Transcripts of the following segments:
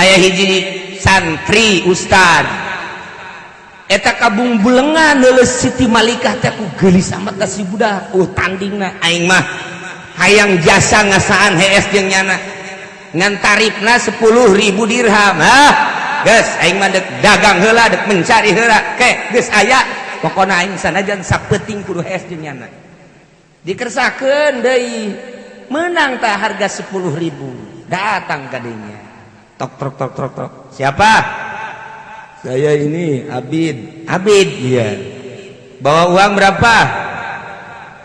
Aya hiji santri, ustad eta kabungbulengan neuleus Siti Malikah teh ku geulis amat ka si budak. Tandingna aing mah hayang jasa ngasaan hees jeung nyana, ngan tarifna 10.000 dirham. Ah geus, aing mah dek dagang heula, dek mencari heula ke geus aya. Pokona aing sanajan sapeuting kudu hees jeung nyana. Dikersakeun deui, menang tah harga 10.000. Datang ka dinya, tok tok tok tok tok. "Siapa?" "Saya ini Abid." "Abid?" "Iya." "Bawa uang berapa?"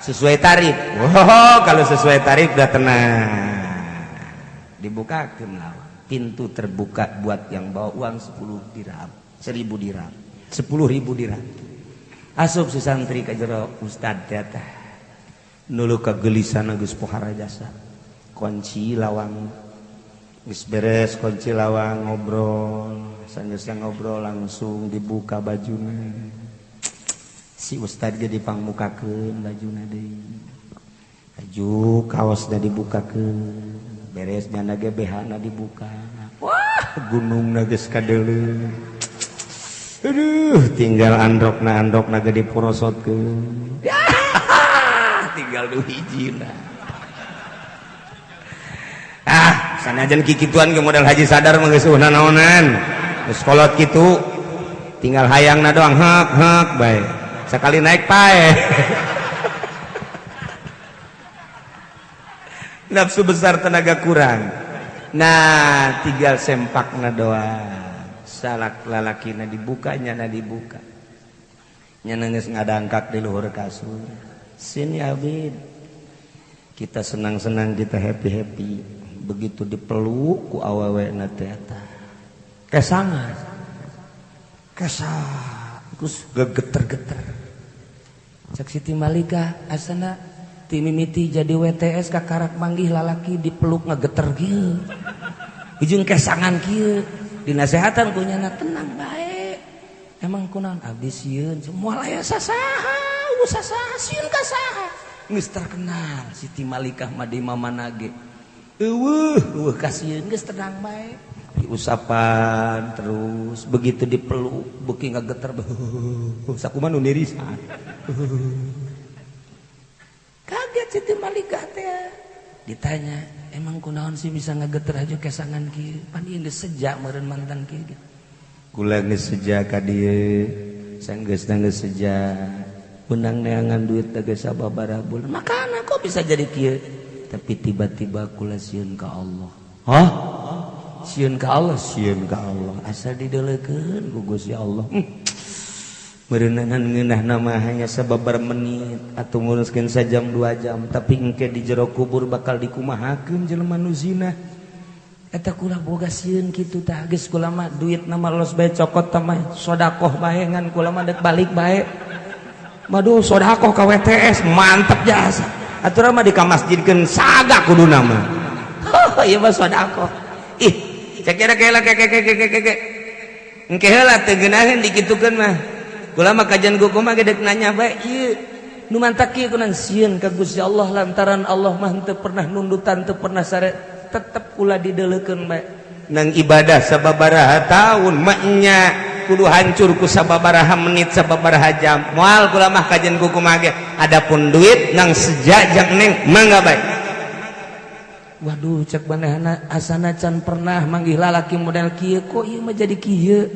"Sesuai tarif." "Oh, kalau sesuai tarif udah tenang." Dibukakan lawang, pintu terbuka buat yang bawa uang 10 dirham, 1000 dirham, 10.000 dirham. Asup si santri ke jero. Ustad teh nulu kegelisan geus pohara jasa. Kunci lawang, geus beres kunci lawang, ngobrol. Sanggeus ngobrol, langsung dibuka bajuna. Si ustad ge dipangmukakeun bajuna deui, baju kaosna dibukakeun. Beres, nyana ge BH na dibuka. Wah, gunungna geus kadeuleu. Aduh, tinggal andokna, andokna ge diporosotkeun. Tinggal du hijina. Ah, sanajan kikituan ge modal haji sadar mah geus naonan. Geus kolot kitu, tinggal hayangna doang, hek hek bae. Sekali naik pae. Nafsu besar, tenaga kurang. Nah, tinggal sempakna doang. Salak lalakina dibukanya na dibuka. Nya geus ngadangkak di luhur kasur. "Sini, Abid." Kita senang-senang, kita happy-happy. Begitu dipeluk ku awewe na teh eta kesangan kesang, terus gegeter-geter. Cek Siti Malika, asana ti mimiti jadi WTS kakarak manggih lalaki dipeluk ngegeter kieu ujung kesangan kieu. Dinasehatan ku nyana, "Tenang bae." "Emang kunaon abdi sieun?" "Moal aya sasaha, sasaha, sieun ka saha?" Geus terkenal Siti Malikah mah di mamana ge. Eueuh, eueuh kasieun, geus tenang bae. Diusapan terus, begitu dipeluk beuki ngageter. Sakumaha nu nirisan. Kaget Siti Malikah teh. Ditanya, "Emang kunaon sih bisa ngageter aja kesangan kieu? Pan ieu geus seja meureun mantan kieu gitu." "Kula geus seja ka dieu, sanggeus geus seja. Benang neangan duit teh geus sababaraha bulan. Makana kok bisa jadi kieu? Tapi tiba-tiba kula sieun ka Allah." "Hah? Sieun ka Allah?" "Sieun ka Allah. Asa dideulekeun ku Gusti Allah." Meureunan ngeunah nama hanya sababaraha menit atau nguruskeun sajam 2 jam, tapi engke di jero kubur bakal dikumahakeun jelema nu zina eta, kula boga sieun kitu tah. Geus, kula mah duit nama los bae, cokot tah mah sodakoh bae, ngan kula mah dek balik bae." Waduh, sodakoh ka WTS mantep jasa. Aturan mah dikamasjidkeun saga kuduna mah. Oh, ieu mah sodakoh. Ih, cek kira kela ke ke ke ke ke ke. Engke heula teu geunaheun dikitukeun mah. Kula mah kajian kuku mah gedek nanya bae ieu. Nu mantak kieu kunan sieun ka Gusti Allah, lantaran Allah mah teu pernah nundutan, teu pernah sare, tetep kula dideulekeun bae. Nang ibadah sababaraha tahun maknya kudu hancur ku sababaraha menit, sababaraha jam. Moal kula mah kajian kuku mah ge. Adapun duit nang sejak jang neng mangga bae. Waduh, cek manehna, asana can pernah manggih lalaki model kieu, kok ieu mah jadi kieu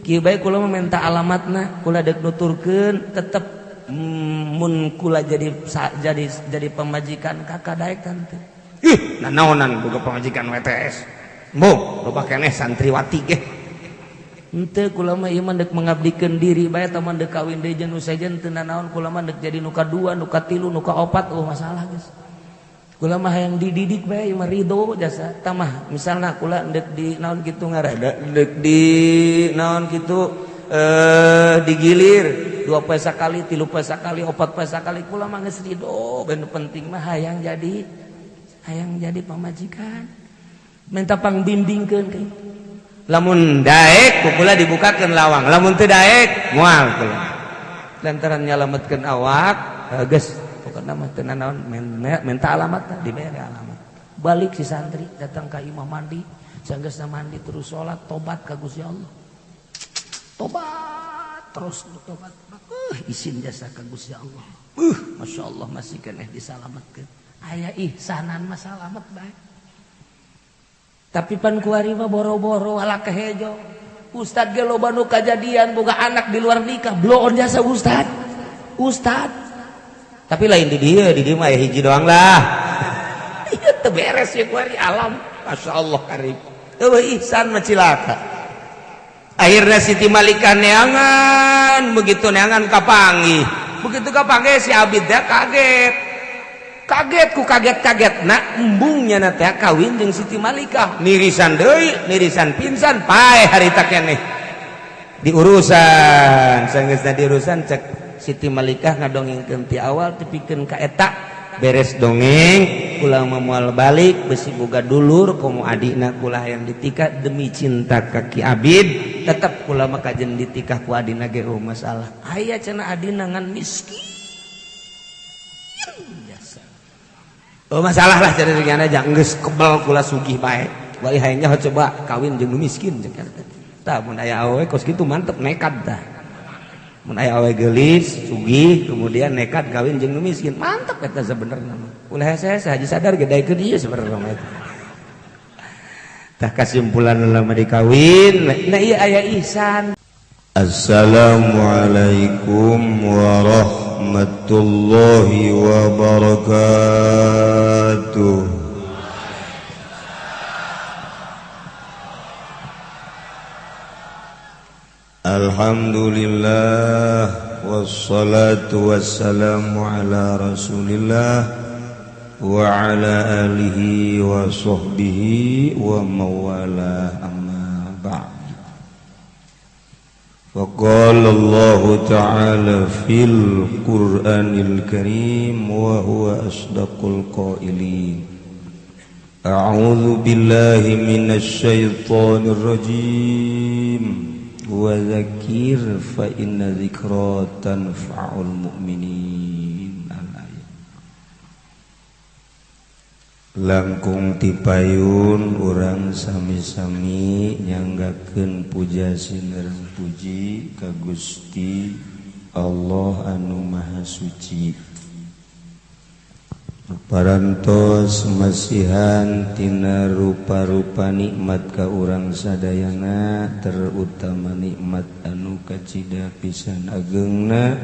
kieu bae. Kula mah minta alamatna, kula dek nuturkeun tetep mun kula jadi pamajikan kakak daek tante. Ih, nanaonan boga pamajikan WTS. Mbok, loba keneh santriwati ge. Henteu, kula mah ieu mah dek mengabdikeun diri bae, tah mah dek kawin deui jeung nu sejen teu nanaon. Kula mah dek jadi nu kadua, nu katilu, nu kaopat, oh masalah geus. Kula mah hayang dididik bae, ieu mah ridho jasa. Tah mah misalna kula dek di naon kitu ngaranna, dek di naon kitu, digilir dua poe sakali, tilu poe sakali, opat poe sakali, kula mah geus ridho. Ben penting mah hayang jadi pamajikan. Minta pangbimbingkeun ke. Lamun daek ku kula dibukakeun lawang, lamun teu daek moal kula. Lantaran nyalametkeun awak, geus pokokna mah teu nanaon, minta alamat, dibere alamat. Balik si santri datang ka imah, mandi. Sanggeusna mandi terus salat tobat ka Gusti Allah. Tobat terus tobat. Isin jasa ka Gusti Allah. Masya Allah masih keneh disalametkeun. Aya ihsanan mah salamet bae. Tapi pan kuari mah boro-boro ala kehejo. Ustad ge loba nu kajadian boga anak di luar nikah, bloon jasa ustad. Ustad. Tapi lain di dieu mah aya hiji doang lah. Ieu teu beres ye kuari alam. Masya Allah karim. Eueuh ihsan mah cilaka. Akhirnya Siti Malikah neangan, begitu neangan kapanggih. Begitu kapanggih si Abid teh kaget. Kaget ku kaget-kaget nak embungnya na teh kawin jeung Siti Malikah. Nirisan deui, nirisan pingsan paeh harita keneh. Diurusan, sanggeusna diurusan cek Siti Malikah ngadongengkeun ti awal tepikeun ka eta beres dongeng kula moal balik besi boga dulur komo adina kula hayang ditikah demi cinta ka Ki Abid tetep kula mah kajen ditikah ku adina ge masalah. Aya cenah adina ngan miskin biasa. Oh masalah lah cari regana aja geus kebel kula sugih bae. Bari hayang nyaho coba kawin jeung nu miskin jeung eta. Tah mun aya awewe kos kitu mantep nekat tah. Mun aya awewe geulis, sugih, kemudian nekat kawin jeung nu miskin, mantep eta sebenarnya mah. Ulah hese-hese haji sadar ge daekeun ieu sebenarnya mah eta. Tah kasimpulan lama dikawin, nah ieu aya ihsan. Assalamualaikum warahmatullahi wabarakatuh. Alhamdulillah wassalatu wassalamu ala Rasulillah wa ala alihi wa sahbihi wa mawala amma ba'd. فقال الله تعالى في القرآن الكريم وهو أصدق القائلين أعوذ بالله من الشيطان الرجيم وذكر فإن ذكرى تنفع المؤمنين. Langkung tipayun urang sami-sami nyanggakeun puja sinerang puji ka Gusti Allah anu Maha Suci. Parantos masihan tina rupa-rupa nikmat ka urang sadayana, terutama nikmat anu kacida pisan agengna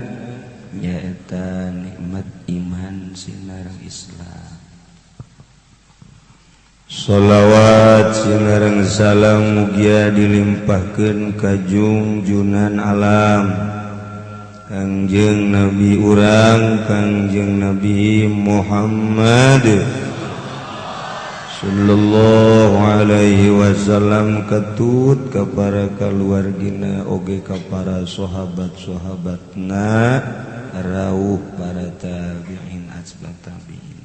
nyaeta nikmat iman sinareng Islam. Sholawat sinareng salam mugia dilimpahkeun ka jungjunan alam Kangjeng Nabi urang Kangjeng Nabi Muhammad sallallahu alaihi wasallam ketut ka para kaluargina oge ka para sahabat-sahabatna rauh para tabi'in atba tabi'in.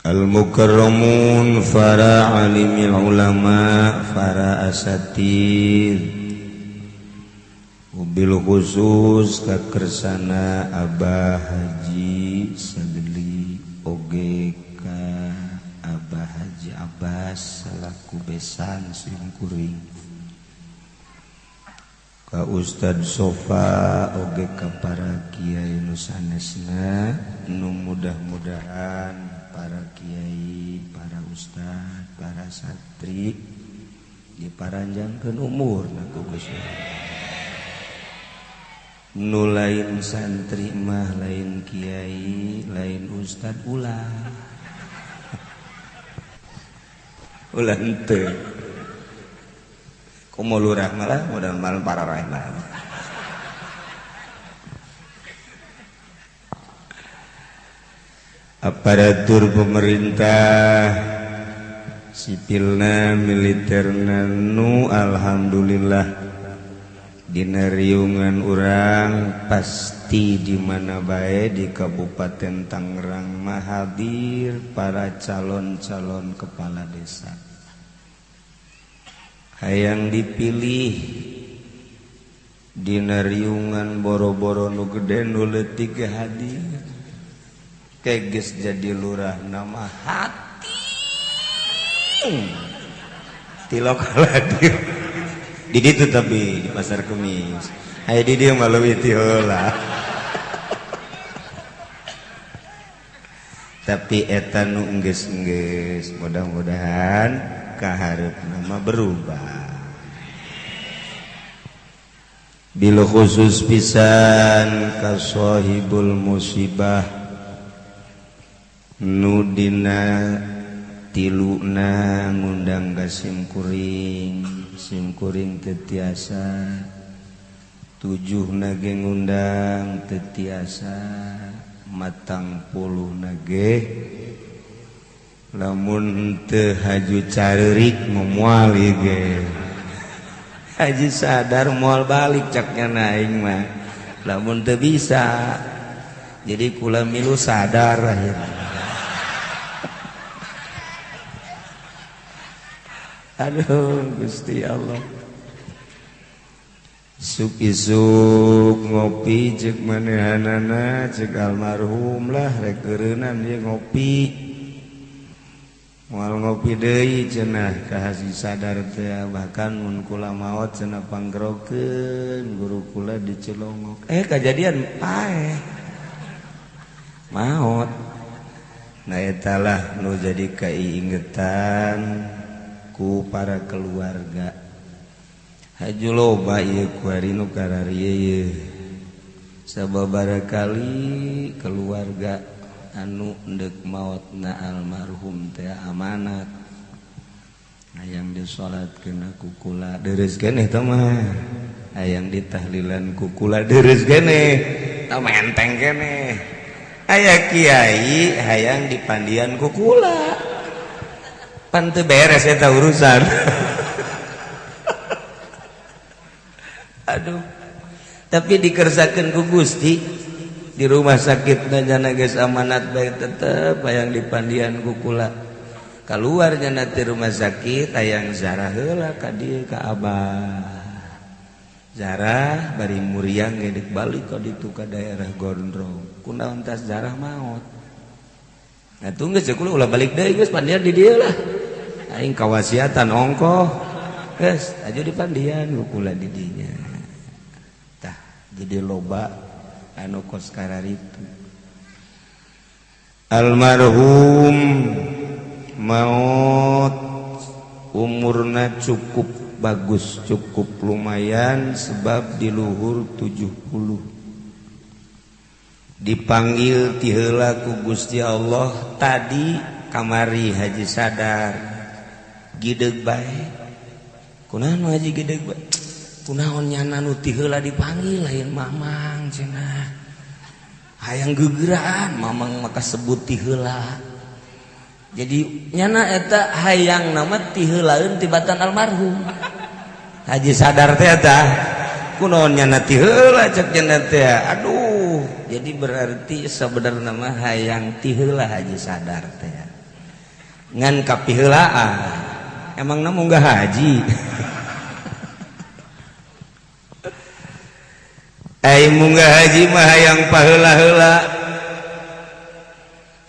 Al-mukarramun para alimil ulama para asatid wabil khusus kakersana Abah Haji Sadli oge ka Abah Haji Abbas salaku besan simkuring ka Ustad Sofa oge ka para kiai nu sanesna nu mudah-mudahan para kiai, para ustad, para santri diparanjangkeun umurna ku Gusti. Nu lain santri mah lain kiai, lain ustad ulah. Ulah henteu. Komo lurah malah mudah-mudahan para rahmah. Aparatur pemerintah sipilna militerna nu alhamdulillah dina riungan urang pasti di mana bae di Kabupaten Tangerang mah hadir para calon-calon kepala desa. Hayang dipilih dina riungan boro-boro nu gede nu leutik ge hadir. Keges jadi lurah nama hati Ti lokal hadir. Di ditu tapi di pasar Kemis. Aya di dieu mah leuwih ti heula. Tapi eta nu enggeus-enggeus mudah-mudahan kahareupna mah berubah. Bil khusus pisan ka sahibul musibah nu dina tiluna ngundang ka simkuring, simkuring teu tiasa, tujuhna ge ngundang teu tiasa, matang puluhna ge lamun teu haju careurik moal ieu ge. Haji sadar moal balik caknya naing mah lamun teu bisa jadi kula milu sadar akhirnya. Aduh Gusti Allah, isuk-isuk ngopi cek manehanana cek almarhum lah rek eureunnan ieu ngopi moal ngopi deui cenah ka haji sadar teh bahkan mun kula maot cenah panggerokeun guru kula dicelongok kajadian paeh maot. Nah eta lah nu jadi kaiingetan ku para keluarga. Haju loba ieu kuari nu kararieu ieu sababaraha kali keluarga anu ndek maotna almarhum teh amanat hayang disalatkeun ku kula deres keneh teh mah, hayang ditahlilan ku kula deres keneh tah menteng keneh, aya kiai hayang dipandian ku kula pan teu beres eta urusan. Aduh, tapi dikersakeun ku Gusti di rumah sakit nyana geus amanat bae tetep hayang dipandian ku kula. Kaluar nyana ti rumah sakit hayang zarah heula ka dieu ka abah. Zarah bari muriang ge deuk balik ka ditu ka daerah Gondrong. Kunaon tas zarah maot. Nah tunggu geus kula ulah balik deui geus pandian di dieu lah. Aing kawasiatan ongkoh. Geus aju dipandian ku kula di dinya. Tah jadi loba anu kos kararitu. Almarhum maut umurna cukup bagus, cukup lumayan sebab di luhur 70. Dipanggil ti heula ku Gusti Allah tadi kamari haji sadar gideg bae. Kunaon haji gideg bae? Kunaon nyana nu ti heula dipanggil lain mamang cenah. Hayang gegeraan mamang maka sebut ti heula. Jadi nyana eta hayang nama ti heulaeun tibatan almarhum. Haji sadar teh eta kunaon nyana ti heula cek nyana teh. Aduh, jadi berarti sebenarnya mah hayang ti heula haji sadar teh. Ngan kapiheulaan. Emangna munggah haji. Ai munggah haji mah hayang paheula-heula.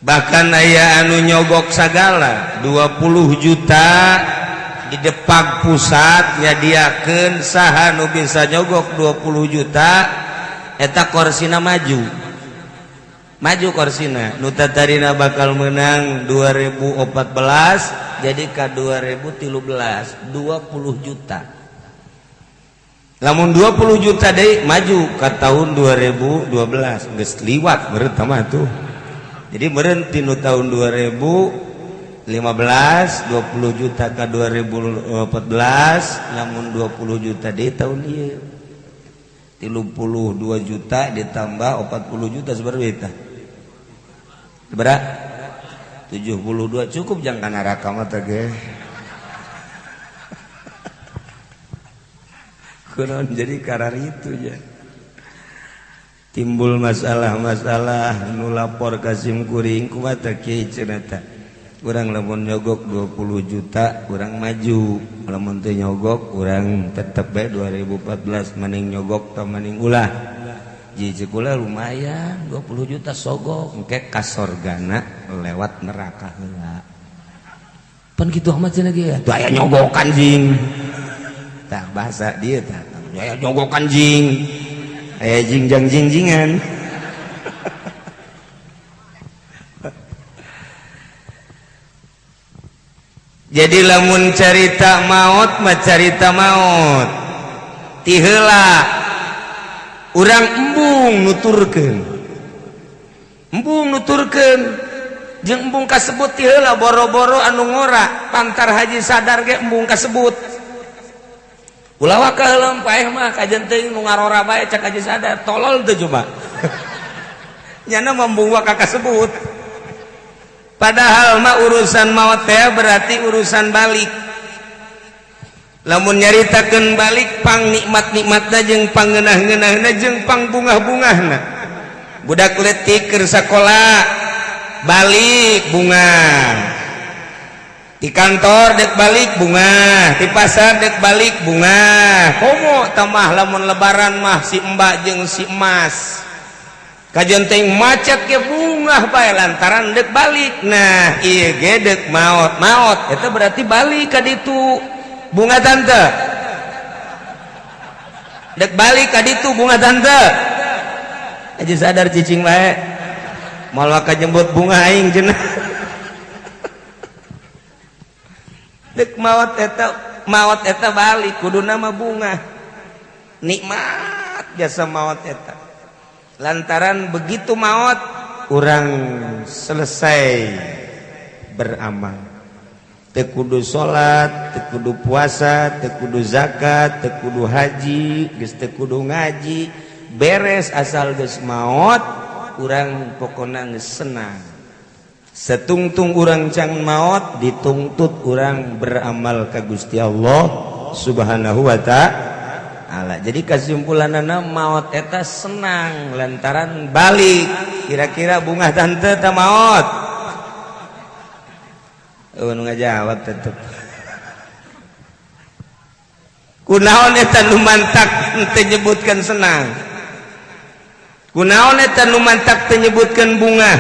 Bahkan aya anu nyogok sagala 20 juta di Depag pusat nyadiakeun saha nu bisa nyogok 20 juta eta korsina maju. Maju korsina nu tatarina bakal menang 2014 jadi ka 2013 20 juta. Lamun 20 juta deui maju ka tahun 2012 geus liwat meureun mah tuh. Jadi meureun tinu tahun 2015 20 juta ka 2014 lamun 20 juta deui tahun ieu 32 juta ditambah 40 juta sabaraha eta? Sabaraha? 72 cukup jang kana neraka mah teh ge. Kunaon jadi karar itu ya. Timbul masalah-masalah nu lapor ka sim kuring kumaha teh kieu cenah teh. Urang lamun nyogok 20 juta urang maju, lamun teu nyogok urang tetep bae 2014 mending nyogok tah mending ulah. Ji ceuk ulah lumayan 20 juta sogok engke ka sorgana lewat neraka heula. Pan kitu amat cenah ge. Tuh aya nyogokan jing. Tah bahasa dia tah. Aya nyogokan jing. Aya jingjang jingjingan. Jadi lamun carita maut mah carita maut. Ti heula urang embung nuturkeun. Embung nuturkeun jeung embung kasebut ti heula boro-boro anu ngora pantar haji sadar ge embung kasebut. Ulah waka heula paeh mah kajen teuing nu ngarora bae cak haji sadar tolol teu cuma. Nyana embung waka kasebut. Padahal mah urusan maut teh berarti urusan balik. Lamun nyaritakeun balik pang nikmat-nikmatna jeung pangeunah-ngeunahna jeung pang bungah-bungahna. Budak leutik keur sakola balik bunga. Di kantor dek balik bunga, di pasar dek balik bunga. Komo tamah lamun lebaran mah si mbak jeung si emas. Kajian teuing macet ke bungah bae lantaran dek balik. Nah, ieu ge dek maot. Maot eta berarti balik ka ditu. Bunga tante. Dek balik ka ditu bunga tante. Aja sadar cicing bae. Moal ka jembut bunga aing cenah. Dek maot eta balik kuduna mah bunga. Nikmat jasa maot eta. Lantaran begitu maut urang selesai beramal. Teu kudu salat, teu kudu puasa, teu kudu zakat, teu kudu haji, geus teu kudu ngaji, beres asal geus maut urang pokona geus senang. Setungtung urang can maut dituntut urang beramal ka Gusti Allah Subhanahu wa ta'ala. Jadi kesimpulanana maut eta senang lantaran balik. Kira-kira bunga tante ta maut? Oh, nu ngajawab tetep. Kunaon eta nu mantak teu nyebutkeun senang? Kunaon eta nu mantak teu nyebutkeun bunga?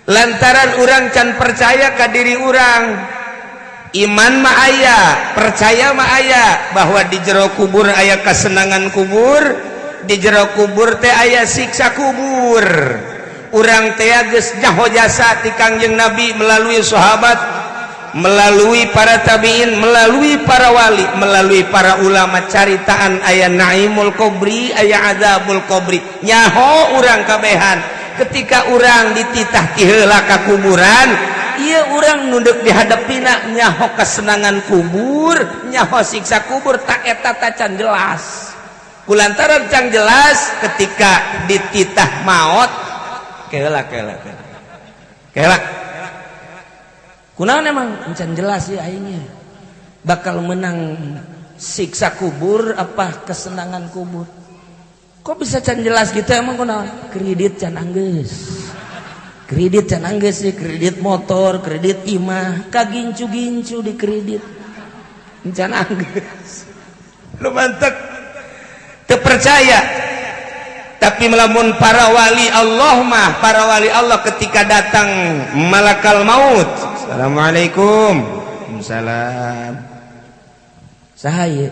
Lantaran urang can percaya ka diri urang. Iman mah aya, percaya mah aya bahwa di jero kubur aya kesenangan kubur, di jero kubur teh aya siksa kubur. Urang teh geus nyaho jasa ti Kangjeng Nabi melalui sahabat, melalui para tabiin, melalui para wali, melalui para ulama caritaan aya naimul kubri, aya azabul kubri. Nyaho urang kabehan ketika urang dititah ti heula ka kuburan. Iya orang nunduk dihadapina nyaho kesenangan kubur, nyaho siksa kubur, tak eta tacan jelas. Kulantaran can jelas ketika dititah maut, kela kela kela. Kela. Kunaon emang can jelas ya aingnya. Bakal menang siksa kubur apa kesenangan kubur? Kok bisa can jelas gitu emang kunaon? Kredit can anggeus. Kredit can anggeus sih, kredit motor, kredit imah, kagincu-gincu di kredit. Can anggeus. Lu mantek teu percaya. Tapi melamun para wali Allah mah, para wali Allah ketika datang malakal maut. Assalamualaikum. Waalaikumsalam. Saha ieu?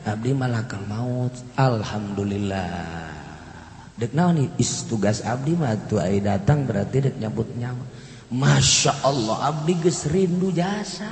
Abdi malakal maut. Alhamdulillah. Dek naon is tugas abdi mah tuh ai datang berarti dek nyabut nyawa. Masya Allah abdi geus rindu jasa.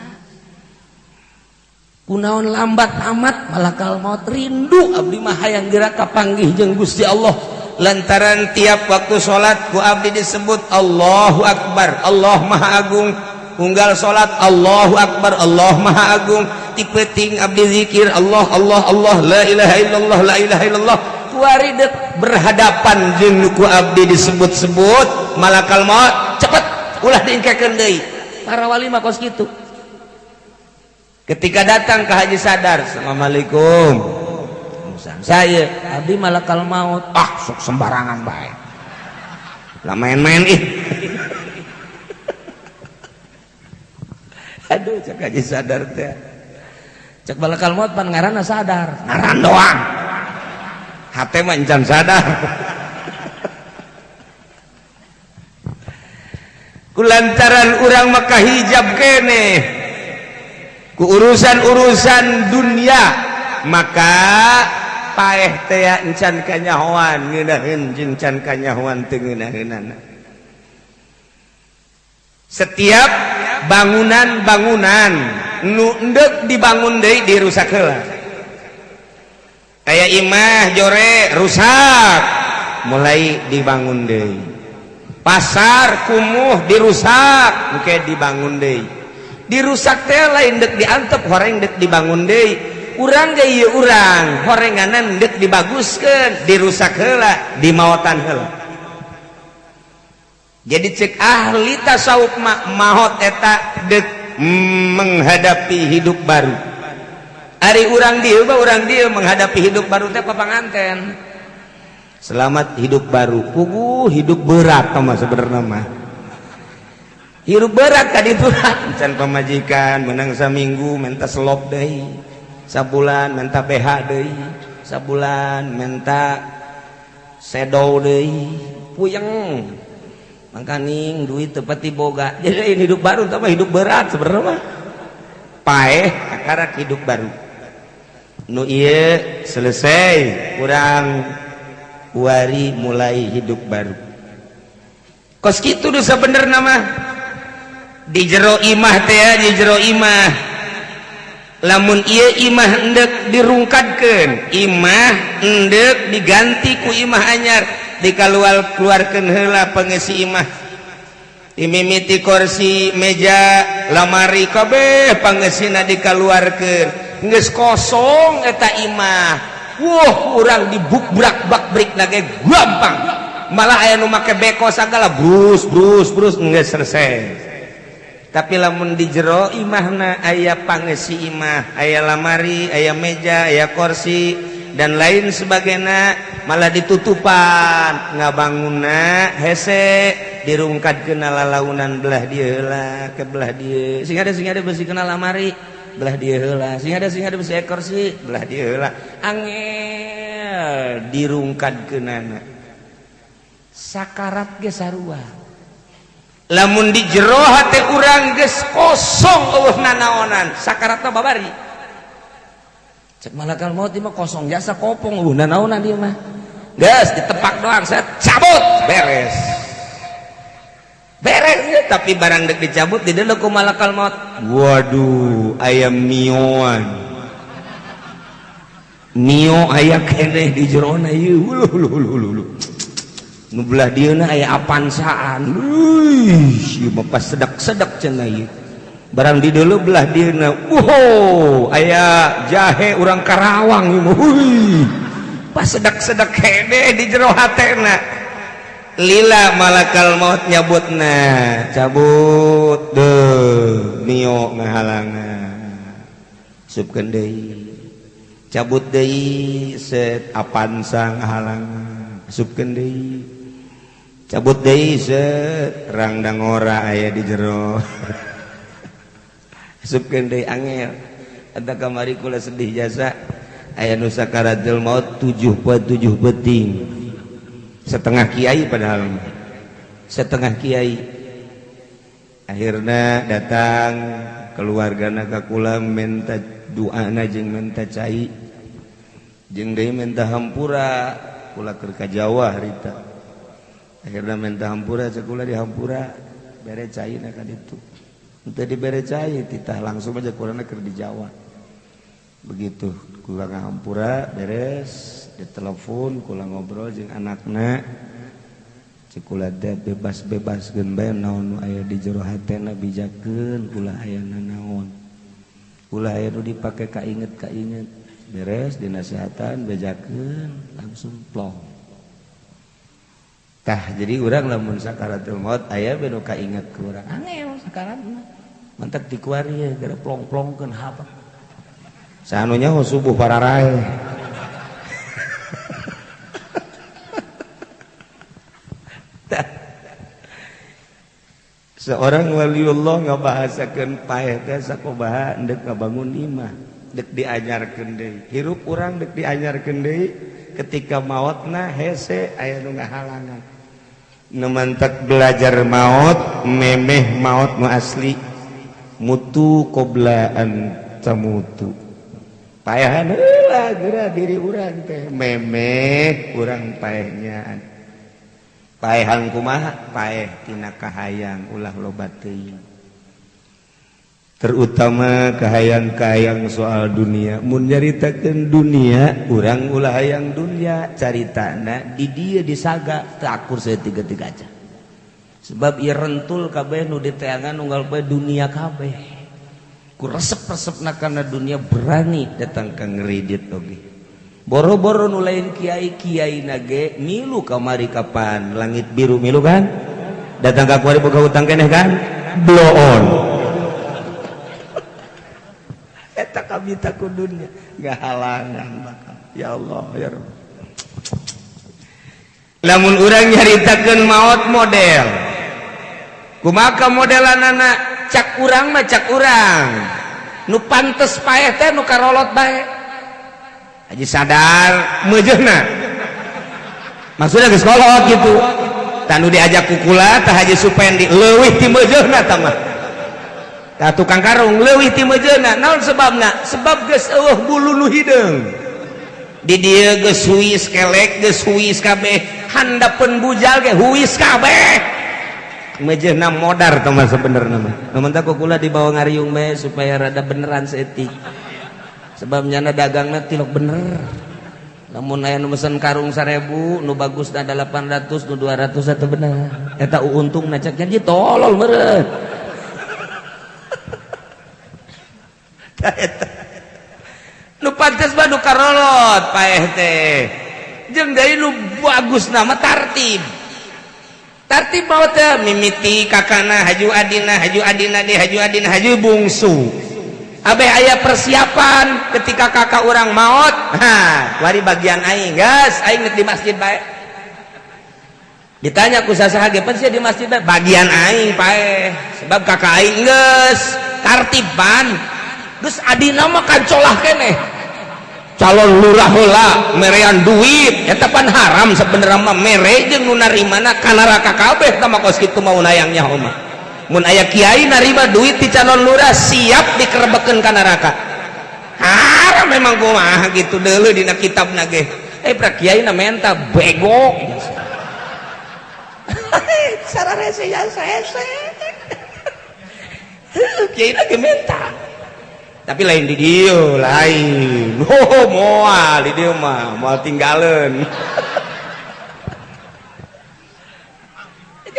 Kunaon lambat amat malakal maut rindu abdi mah hayang geura kapanggih jeung Gusti Allah. Lantaran tiap waktu salat ku abdi disebut Allahu Akbar, Allah Maha Agung. Unggal salat Allahu Akbar, Allah Maha Agung. Ti peuting abdi zikir Allah Allah Allah la ilaha illallah la ilaha illallah. Kuari dek berhadapan jeung ku abdi disebut-sebut malakal maut cepet ulah diingkekeun deui. Para wali mah kos kitu. Ketika datang ke Haji Sadar, assalamualaikum. Saya abdi malakal maut. Ah, sok sembarangan bae. Lah main-main ih. Aduh, cek Haji Sadar teh. Cek malakal maut pan ngaranna sadar, ngaran doang. Hate mah encan sadar. Kulantaran urang maka hijab kene ku urusan-urusan dunia, maka paeh teh encan kanyahoan ngeunaheun jeung can kanyahoan teu ngeunaheunana. Setiap bangunan-bangunan nu endek dibangun deui dirusak heula. Kayak imah jore rusak, mulai dibangun deui. Pasar kumuh dirusak, engke dibangun deui. Dirusak teh lain dek diantep, horeng dek dibangun deui. Urang ge ieu urang horenganan dek dibaguskeun, dirusak heula, dimaotan heula. Jadi cek ahli tasawuf maot eta dek menghadapi hidup baru. Ari urang dieu mah, urang dieu menghadapi hidup baru teh papanganten. Selamat hidup baru. Puguh hidup berat mah sebenarnya mah. Hidup berat tadi itu can pamajikan menang saminggu minta selop deui. Sabulan minta BH deui. Sabulan minta sedow deui. Puyeng. Mangkaning duit teu boga. Jadi ini hidup baru tapi hidup berat sebenarnya mah. Paeh kakarak hidup baru. Nu ieu selesai, kurang wari mulai hidup baru. Kos kitu nu sabenerna mah. Di jero imah teh, di jero imah. Lamun ieu imah endek dirungkadkeun, imah endek diganti ku imah anyar, dikaluar keluarkeun heula pengisi imah. Imimiti kursi, meja, lamari kabeh pangesina dikaluarkeun. Geus kosong eta imah. Wah, urang dibukbrak bak brik lagi gampang. Malah aya nu make beko sagala brus brus brus geus selesai. Tapi lamun di jero imahna aya pangesi imah, aya lamari, aya meja, aya kursi dan lain sebagainya, malah ditutupan ngabangunna hese, dirungkadkeun lalaunan belah dieu heula ke belah dieu, sing ada besi kena lamari belah dieu heula, sing ada besi kursi belah dieu heula, angel dirungkadkeunana. Sakarat ge sarua, lamun di jero hate urang geus kosong eueuh nanaonan, sakaratna babari. Cek malakal maut mah kosong jasa kopong eueuh nanaonan dia mah. Geus ditepak doang, saya cabut beres. Beres ya, tapi barang dek dicabut di deuleu ku malakal maut. Waduh, ayam mioan. Mio aya keneh di jerona ieu. Uluh uluh uluh uluh. Nu belah dieuna aya Avanzaan. Wih, ieu mah pas sedak-sedak cenah ieu. Barang di deuleu belah dieuna, wow, aya jahe urang Karawang ieu mah. Wih. Pas sedak-sedak hede di jero hatena. Lila malakal maut nyabutna, cabut deuh mio ngahalangan. Supkeun deui. Cabut deui set Avanza ngahalangan. Supkeun deui. Cabut deui set rangdangora aya di jero. Supkeun deui angel. Eta kamari kula sedih jasa aya nu sakaratul maut 7 poe 7 peuting. Setengah kiai padahal mah. Setengah kiai. Akhirna datang keluargana ka kula minta doana jeung minta cai. Jeung deui minta hampura kula keur ka Jawa harita. Akhirna minta hampura, cek kula dihampura bere cai na ka ditu. Henteu dibere cai titah langsung aja kulana keur di Jawa. Begitu kula ngahampura beres ditelepon kula ngobrol jeung anakna, cek kula teh bebas-bebaskeun bae naon nu aya di jero hatena, bijakeun ulah aya nanaon, ulah aya nu dipake kainget-kainget. Beres dinasehatan bejakeun langsung plong. Tah jadi urang lamun sakaratul maut aya bae nu kainget ku urang, angel sakarat mah mantak dikuari ya gara plong-plongkeun hapa sanunya subuh pararae. Seorang waliullah ngabahasakeun paeh teh sakumaha endek ngabangun imah, dek diajarkeun deui. Hirup urang dek diajarkeun deui, ketika maotna hese aya nu ngahalangan. Nu mantak belajar maut memeh maut nu asli mutu qobla an tamutu. Paehan heula geura diri urang teh memeh urang paehnya. Paehan kumaha? Paeh tina kahayang ulah loba teuing. Terutama kahayang-kahayang soal dunia. Mun nyaritakeun dunia, urang ulah hayang dunia, caritana di dieu disaga teu akur saeutik-eutik aja. Sebab ieu rentul kabeh nu diteangan unggal poe dunia kabeh. Ku resep-resepna kana dunia berani datang ka ngeridit oge. Boro-boro nu lain kiai-kiai nage milu kamari kapan langit biru milu kan? Datang ka kuari boga hutang keneh kan? Blow on. Eta kami takut dunia nggak halangan bakal ya Allah ya Rabb. Lamun urang nyaritakeun maot model kumaha modelanana cak urang mah cak urang nu pantes paeh teh nu karolot bae haji sadar meujeuhna maksudnya geus kolot kitu tah nu diajak ku kula tah Haji Supendi leuwih ti meujeuhna tah mah. Tah tukang karung leuwih ti meujeuhna naon sebabna? Sebab geus eueuh bulu nu hideung. Di dieu geus huis kelek, geus huis kabeh, handapeun bujal ge huis kabeh. Meujeuhna modar tah mah sebenerna mah. Nu mentak ku kula dibawa ngariung bae supaya rada beneran saeutik. Sebab nyana dagangna tilok bener. Lamun aya nu mesen karung 1000, nu bagusna 800, nu 200 eta bener. Eta untungna cek jadi tolol meureun. Nu pantes mah nu karolot paeh teh jeung deui nu bagus nama tartib. Tartib mah teh mimiti kakana haju adina deui haju adina haju bungsu. Abeh aya persiapan ketika kakak urang maot, ha wari bagian aing geus aing di masjid bae. Ditanya ku sasaha ge pan sia di masjid bae bagian aing paeh sebab kakak aing geus tartiban. Geus adina mah kancolah keneh calon lurah heula merean duit eta pan haram sebenarnya mah mere jeung nu narimana ka neraka kabeh tah mah kos kitu mau nayang nyaho mah. Mun aya kiai narima duit ti calon lurah siap dikerebekeun ka neraka. Haram memang kumaha gitu deuleu dina kitabna ge. Pra kiai na menta bego. Sararese ya saese. Heuh kiai na ge menta. Tapi lain di dieu lain. Oh moal di dieu mah moal tinggalin.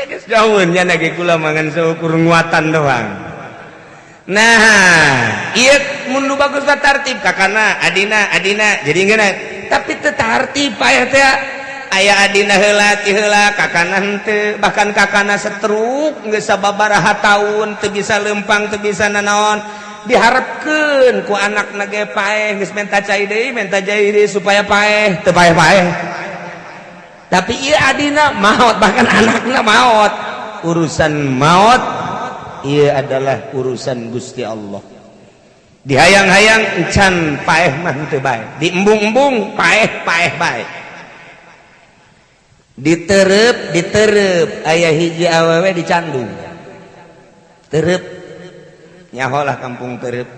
Geus jauheun nya ge kula mangan seukur nguatan doang. Nah, ieu mun nu bagus mah tartib kakana adina adina jadi ngeunah. Tapi teu tartib paeh teh aya adina heula ti heula kakana henteu bahkan kakana setruk geus sababaraha taun teu bisa lempang teu bisa nanaon. Diharapkeun ku anakna ge paeh geus menta cai deui supaya paeh teu paeh-paeh. Tapi ieu adina maot bahkan anakna maot. Urusan maot ieu adalah urusan Gusti Allah. Dihayang-hayang encan paeh mah henteu bae, diembung-embung paeh-paeh bae. Diterep diterep aya hiji awewe dicandung. Terep nyaholah kampung terep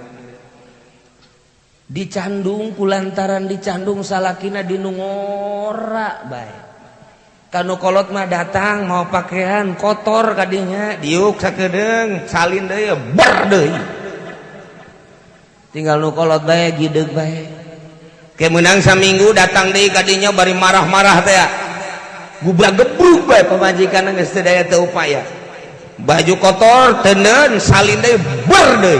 dicandung kulantaran dicandung salakina dinungora bae kanu kolot mah datang mau pakaian kotor kadinya diuk sakedeung salin deui ber deui tinggal nu kolot bae gideg bae ke meunang saminggu datang deui kadinya bari marah-marah teh gubrak gebruk bae pamajikan geus teu daya teu upaya baju kotor tenden salin deui ber deui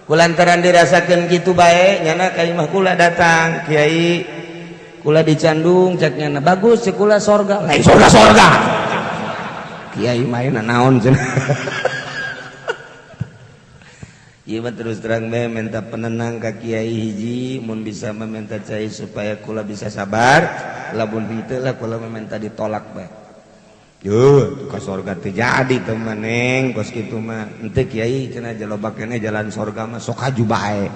kulantaran dirasakeun kitu bae nyana ka imah kula datang kiai kula dicandung cek nyana bagus cek kula sorga lain sorga sorga kiai main naon cenah. Ieu mah terus terang bae minta penenang ka kiai hiji mun bisa meminta cai supaya kula bisa sabar lamun henteu lah kula meminta ditolak bae. Yo, ka sorga teu jadi teh mah neng kos kitu mah. Henteu kiai cenah jalobak keneh jalan sorga mah sok haju bae.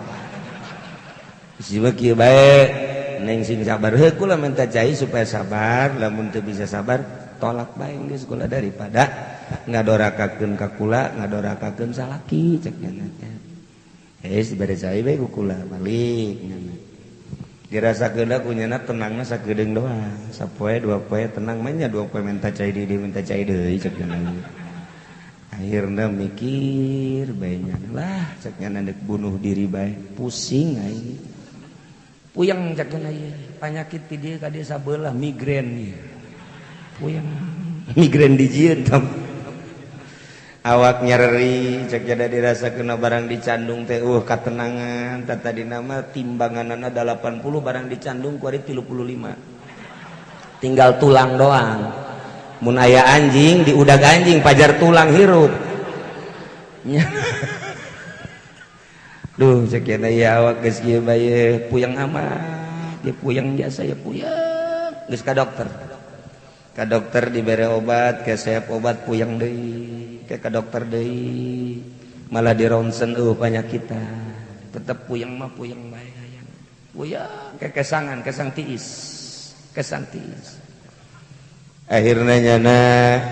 Siwa kieu bae neng sing sabar heuh kula minta cai supaya sabar lamun teu bisa sabar Tolak bae geus kula daripada ngadorakakeun ka kula, ngadorakakeun salaki cek nyana teh. Geus dibere cai bae ku kula balik nyana. Dirasakeun ku nyana tenangna sakedeung doang. Sapoe dua poe tenang mah nya dua poe minta cai deui minta cai deui cek nyana. Akhirna mikir bae nyana lah cek nyana deuk bunuh diri bae pusing aing. Puyeng cek nyana ieu panyakit ti dieu ka dieu sabelah migrain ieu. Puyeng migrain dijieun tam. Awak nyereri cek jada dirasakeun barang dicandung teh katenangan tadi nama timbanganana 80 barang dicandung ku ari 35 tinggal tulang doang mun aya anjing diudag anjing pajar tulang hirup. Duh cek jada ya awak geus kieu bae puyeng amat ya puyeng biasa ya puyeng geus ka dokter. Ka dokter dibere obat kesep obat puyeng deui ke dokter deui malah di ronsen penyakita tetep puyeng mah puyeng bae hayang puyeng ke kesangan kesang tiis kesang tiis akhirna nyana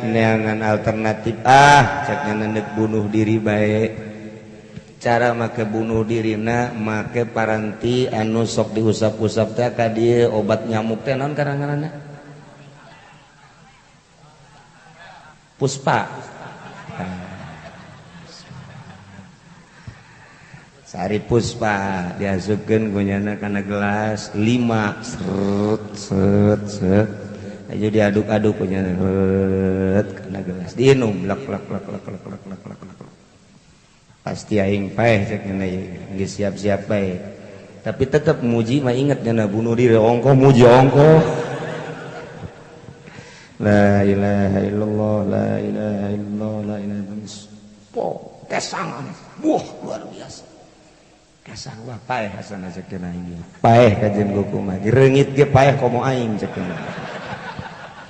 neangan alternatif cek nyana deuk bunuh diri bae cara make bunuh dirina make paranti anu sok diusap-usap teh ka dieu obat nyamuk teh naon ngaranna Puspa. Sari Puspa diasupkeun ku nyana kana gelas 5 seret set set aja diaduk-aduk ku nyana kana gelas diinum lek lek lek lek lek lek lek lek lek pasti aing paeh cek nyana geus siap-siap bae tapi tetep muji mah inget nyana bunuh diri ongkoh muji ongkoh. La ilaha illallah, la ilaha illallah, la ilaha illallah. Po, kesangan. Wah, luar biasa. Kesang wah paeh hasana cek dina aing. Paeh kajen goku mah. Reungit ge paeh komo aing cek dina.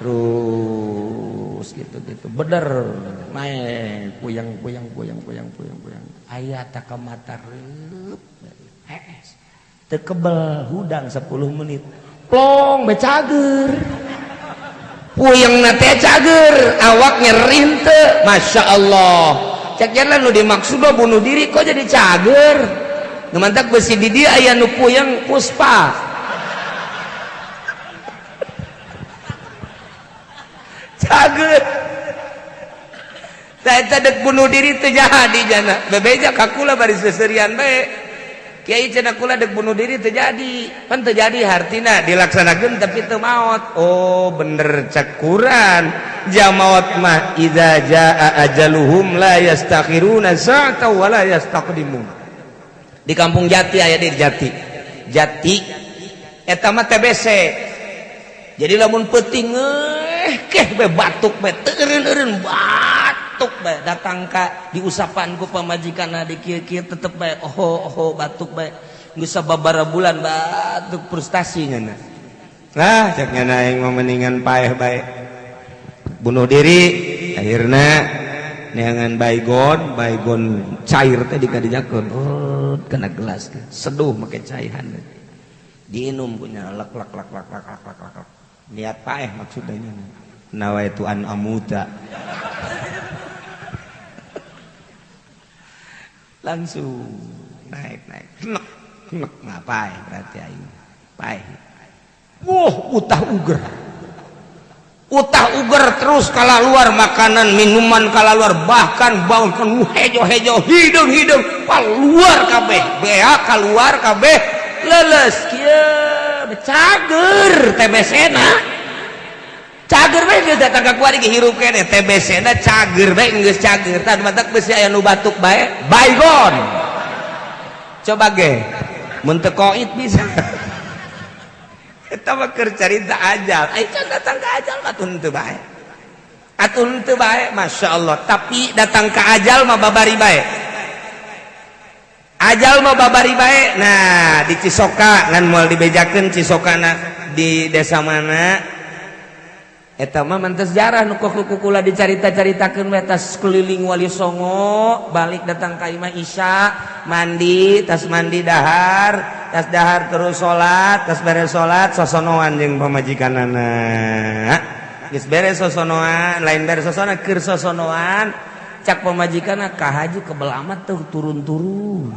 Terus gitu-gitu. Beder naik puyeng puyeng puyeng puyeng puyeng puyeng. Aya takamata reup. Hees. Teu kebel hudang 10 menit. Plong be cager. Puyeng na teh cager, awak nyeri teu. Masya Allah. Cek jalan nu dimaksud bunuh diri kok jadi cager. Nu mantak besi di dia aya nu puyeng Puspa. Cager. Tah eta deuk bunuh diri teu jadi jana. Bebeja ka kula bari seserian bae. Kiai cenah kula deuk bunuh diri teu jadi. Pan teu jadi hartina dilaksanakeun tapi teu maot. Oh bener cekuran. Jamaot mah idza jaa ajaluhum la yastakhiruna sa'atan wa la yastaqdimun. Di kampung Jati aya di Jati. Jati eta mah TBC. Jadi lamun peuting keh be batuk be teu eureun-eureun batuk bae datang ka diusapan ku pamajikanna di kieu-kieu tetep bae oho oho batuk bae geus sababaraha bulan batuk frustasi nyana. Lah cek nyana aing mah mendingan paeh bae bunuh diri akhirna neangan baygon baygon cair teh dikadijakeun oh kana gelas seduh make caihan diinum punya lek lek lek lek lek lek lek niat paeh maksudnya nawaitu an amuta langsung naik naik nek nek ngapain berarti aing paeh wah utah uger terus kala luar makanan minuman kala luar bahkan bahkan hejo-hejo hidung-hidung keluar kabeh bea keluar kabeh leles kieu cager TBC na cager bae geus datang ka kuari ge hirup keneh TBC na cager bae geus cager tah matak besi aya nu batuk bae baygon coba ge mun teu koit bisa eta mah keur carita ajal ai can datang ka ajal mah atuh henteu bae atuh henteu bae masyaallah tapi datang ka ajal mah babari bae ajal mah babari bae. Nah di Cisoka ngan moal dibejakeun Cisokana di desa mana eta mah mentes sejarah nu kukula dicarita-caritakeun we tas keliling Wali Songo balik datang ka imah Isya mandi tas mandi dahar tas dahar terus salat tas beres salat sosonoan jeung pamajikanana Geus beres sosonoan, lain beres sosonoan keur sosonoan, cak pamajikanna ka haji kebel amat teu turun-turun.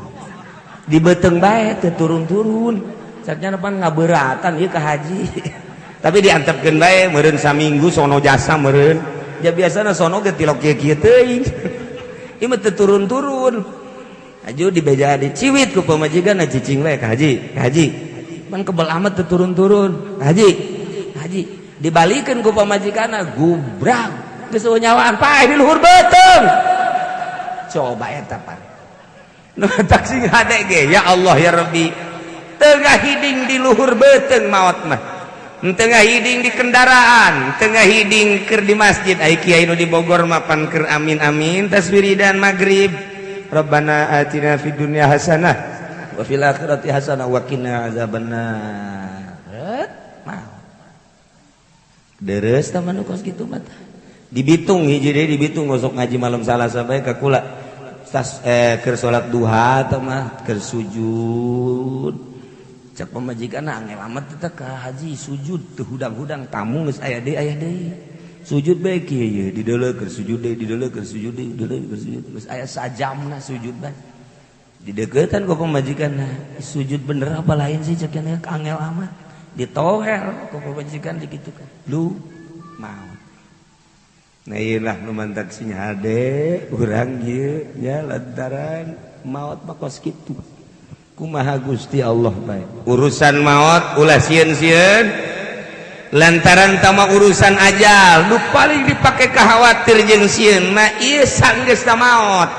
Di beuteung bae teu turun-turun. Caknya pan ngabeuratan ieu ka haji. Tapi diantepkeun bae meureun saminggu sono jasa meureun. Ja biasana sono ge tilok kieu-kieu teuing. Ieu mah teu turun-turun. Aju dibeja diciwit ku pamajikanna cicing bae ka haji, ka haji. Pan kebel amat teu turun-turun. Ka haji, ka haji. Dibalikeun ku pamajikanna gubrag geus nyawaan paeh di luhur beuteung. Coba eta pan. Nu taksi hade ge ya Allah ya Rabbi. Tengah hiding di luhur beuteung maot mah. Tengah hiding di kendaraan, tengah hiding keur di masjid. Ai kiai nu di Bogor mah pan keur amin-amin tas wiridan magrib. Rabbana atina fid dunya hasanah wa fil akhirati hasanah wa qina azabannar. Maot. Deres teman kos gitu mah. Dibitung hiji deui dibitung gosok ngaji malam Salasa bae ka kula. Tas keur salat duha teh mah keur sujud. Cak pamajikan angel amat teh ka haji sujud teu hudang-hudang tamu geus aya deui aya deui. Sujud bae kieu ye dideuleu keur sujud deui dideuleu keur sujud deui dideuleu keur sujud geus aya sajamna sujud bae. Dideuketan ku pamajikanna sujud bener apa lain sih cek angel amat. Ditoher ku pamajikan dikitukan. Lu mau. Nah ieu lah nu mantak sing hade urang ieu nya lantaran maot mah kos kitu. Kumaha Gusti Allah bae. Urusan maot ulah sieun-sieun lantaran tama urusan ajal nu paling dipake khawatir jeung sieun mah ieu sanggeusna maot.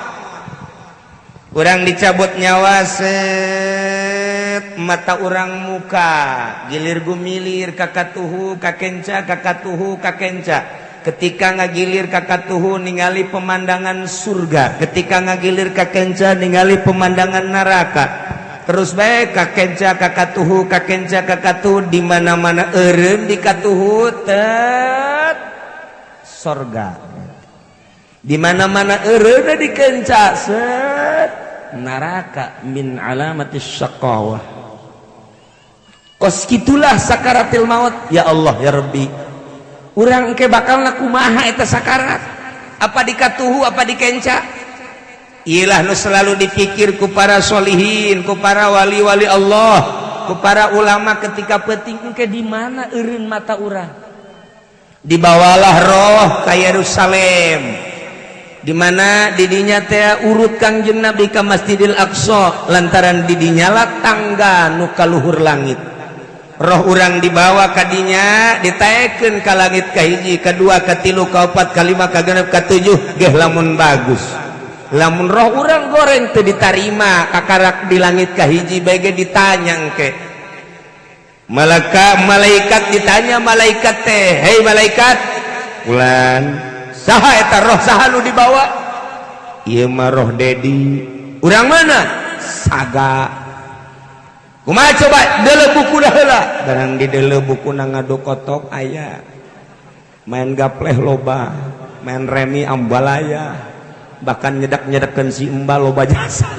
Urang dicabut nyawa set mata urang muka gilir gumilir kakatuhu kakenca kakatuhu kakenca. Ketika ngagilir kakatuhu ningali pemandangan surga, ketika ngagilir kakenca ningali pemandangan neraka. Terus bae kakenca kakatuhu kakenca kakatuhu di mana-mana eureun di katuhu tet sorga. Di mana-mana eureun di kenca set neraka min alamatis syaqawah. Kos kitulah sakaratil maut ya Allah ya Rabbi. Urang ke bakal kumaha eta sakarat, apa dikatuhu apa dikenca. Ilah nu selalu dipikir ku para solihin, ku para wali-wali Allah, ku para ulama ketika penting engke di mana eureun mata urang. Dibawalah roh ka Yerusalem, di mana didinya teh urut Kangjeng Nabi ka Masjidil Aqsa lantaran didinya lah tangga nu ka luhur langit. Roh urang dibawa kadinya ditaekeun ka langit kahiji, kedua, katilu, kaopat, kalima, kagenep, katujuh geh lamun bagus. Lamun roh urang goreng teu ditarima kakarak di langit kahiji bae ge ditanya engke. Malaka malaikat ditanya malaikat teh, "Hei malaikat, fulan, saha eta roh saha nu dibawa?" "Ieu mah roh Dedi." "Urang mana?" "Saga." Kumaha coba deuleu buku heula. Barang di deuleu buku na ngadu kotok aya. Main gapleh loba, main remi ambalaya, bahkan nyedak-nyedakeun si embal loba jasa.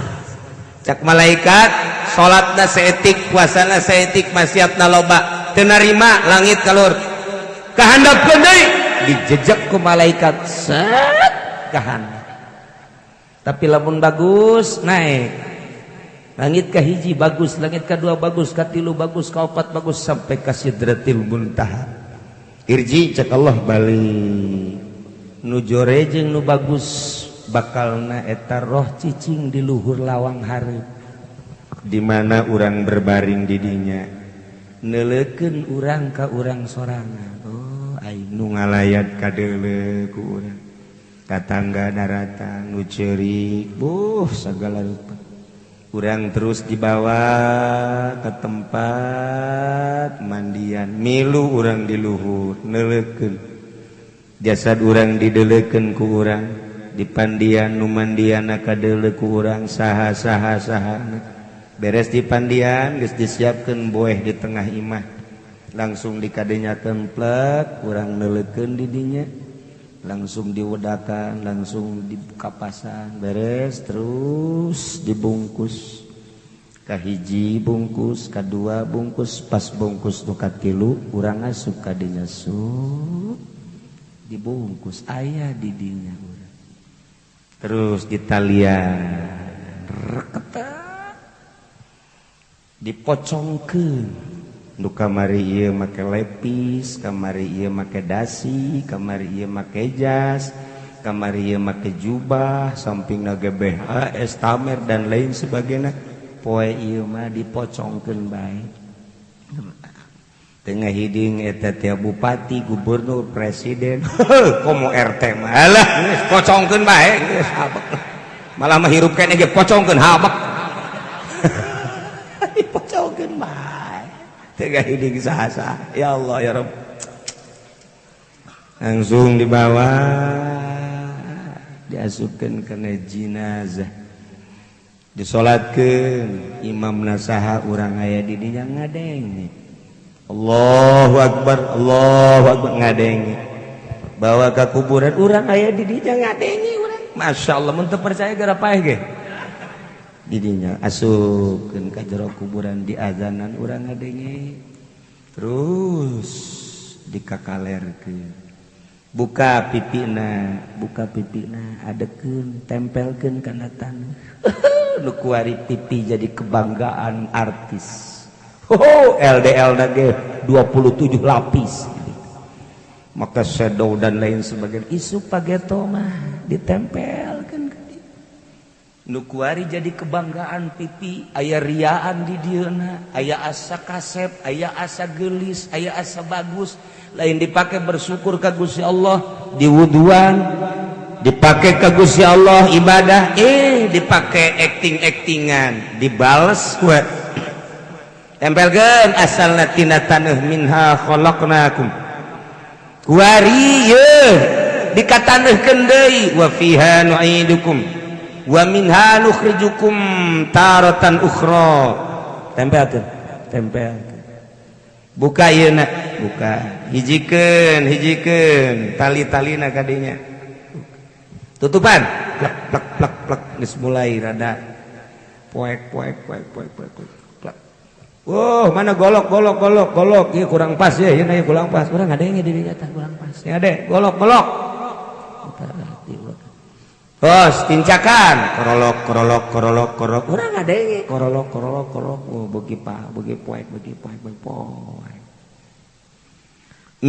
Cak malaikat, salatna saeutik, puasana saeutik, maksiatna loba, teu narima langit kalur. Kahandapkeun deui, dijejek ku malaikat set kahandap. Tapi lamun bagus naik. Langit ka hiji bagus, langit ka dua bagus, ka tilu bagus, ka opat bagus sampai ka sidratil muntaha. Irji cek Allah balik. Nu jore jeung nu bagus bakalna eta roh cicing di luhur lawang hareup. Di mana urang berbaring di dinya. Neuleukeun urang ka urang sorangan. Oh, aing nu ngalayat kadeuleu ku urang. Tatangga daratang nu ceurik, buh sagala rupa. Urang terus dibawa ke tempat mandian, milu urang di luhur neuleukeun jasad urang dideleukeun ku urang di pandian nu mandianna kadeuleu ku urang saha saha saha. Beres di pandian geus disiapkeun boeh di tengah imah, langsung dikadenyakeun plek urang neuleukeun di dinya, langsung diwedakan, langsung dikapasan, beres terus dibungkus. Kahiji bungkus, kadua bungkus, pas bungkus nu katilu urang asup ka dinya. Dibungkus aya di dinya urang. Terus ditalian reketak dipocongkeun. Nu kamari ieu make lepis, kamari ieu make dasi, kamari ieu make jas, kamari ieu make jubah, sampingna ge BH, estamer dan lain sebagainya. Poe ieu mah dipocongkeun bae. Tengah hiding eta teh bupati, gubernur, presiden, komo RT mah. Alah, geus pocongkeun bae geus habek. Malah mah hirup keneh ge pocongkeun habek. Dipocongkeun bae. Tengah hiding saha-saha. Ya Allah ya Rabb. Langsung dibawa diasupkeun kana jenazah. Disolatkeun, imamna saha urang aya di dinya ngadenge. Allahu Akbar, Allahu Akbar ngadenge. Bawa ke kuburan urang aya di dinya ngadenge urang. Masya Allah, mun teu percaya gara paeh ge. Di dinya asupkeun ka jero kuburan diazanan urang ngadenge. Terus dikakalerkeun. Buka pipina, adekeun, tempelkeun kana taneuh. Nu kuari pipi jadi kebanggaan artis. Oh, LDL ge 27 lapis. Maka shadow dan lain sebagainya. Isu pageto mah ditempelkeun ka dieu. Nu kuari jadi kebanggaan pipi, aya riaan di dieuna, aya asa kasep, aya asa geulis, aya asa bagus. Lain dipakai bersyukur ka Gusti Allah, diwuduan, dipakai ka Gusti Allah ibadah, dipakai acting-actingan, dibales ku tempelkeun asalna tina taneuh minha khalaqnakum. Kuari ye dikataneuhkeun deui wa fiha nu'idukum wa minha nukhrijukum taratan ukhra. Tempelkeun, tempelkeun. Buka ieu na, buka. Hijikeun, hijikeun tali-talina kadinya. Tutupan. Plek plek plek plek geus mulai rada poek poek poek poek poek plek. Wow, mana golok golok golok golok, ieu kurang pas ya, ieu kurang pas. Urang ngadenge di dinya tah kurang pas. Ya deh, golok golok. Bos, tincakan, korolok korolok korolok korolok. Urang ngadenge korolok korolok korolok. Oh, beuki pa, beuki poek, beuki poek, beuki poek.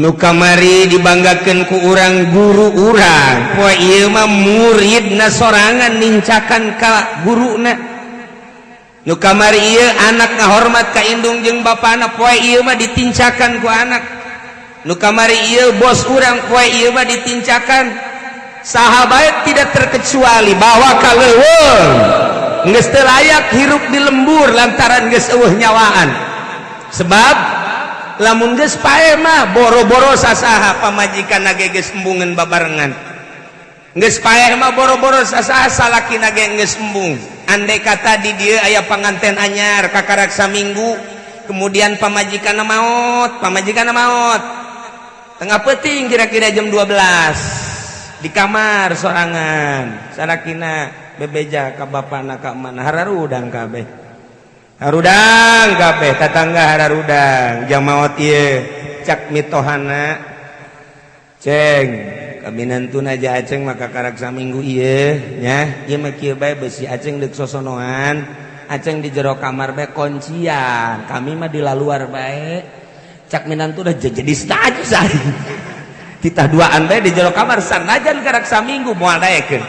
Nu kamari dibanggakeun ku urang guru urang, poe ieu mah muridna sorangan nincakan ka guruna. Nu kamari ieu anak ngahormat ka indung jeung bapana, poe ieu mah ditincakan ku anak. Nu kamari ieu bos urang, poe ieu mah ditincakan. Saha bae tidak terkecuali bawa ka leuweung geus teu layak hirup di lembur lantaran geus eueuh nyawaan. Sebab lamun geus paeh mah boro-boro sasaha pamajikan ge geus embungeun babarengan. Geus paeh mah boro-boro sasaha salakina ge geus embung. Andai kata di dieu aya panganten anyar kakarak saminggu, kemudian pamajikanna maot, pamajikanna maot. Tengah peuting kira-kira jam 12 di kamar sorangan, salakina bebeja ka bapana ka mana hararudang kabeh. Harudang kabeh tatangga hararudang jang maot ieu cak mitohana. Ceng kaminantuna aja Aceng maka karak saminggu ieu nya, ieu mah kieu bae besi Aceng deuk sosonoan. Aceng di jero kamar bae kuncian, kami mah di laluar bae. Cak minantu udah jadi aja sah. Titah duaan bae di jero kamar sanajan karak saminggu moal daekeun.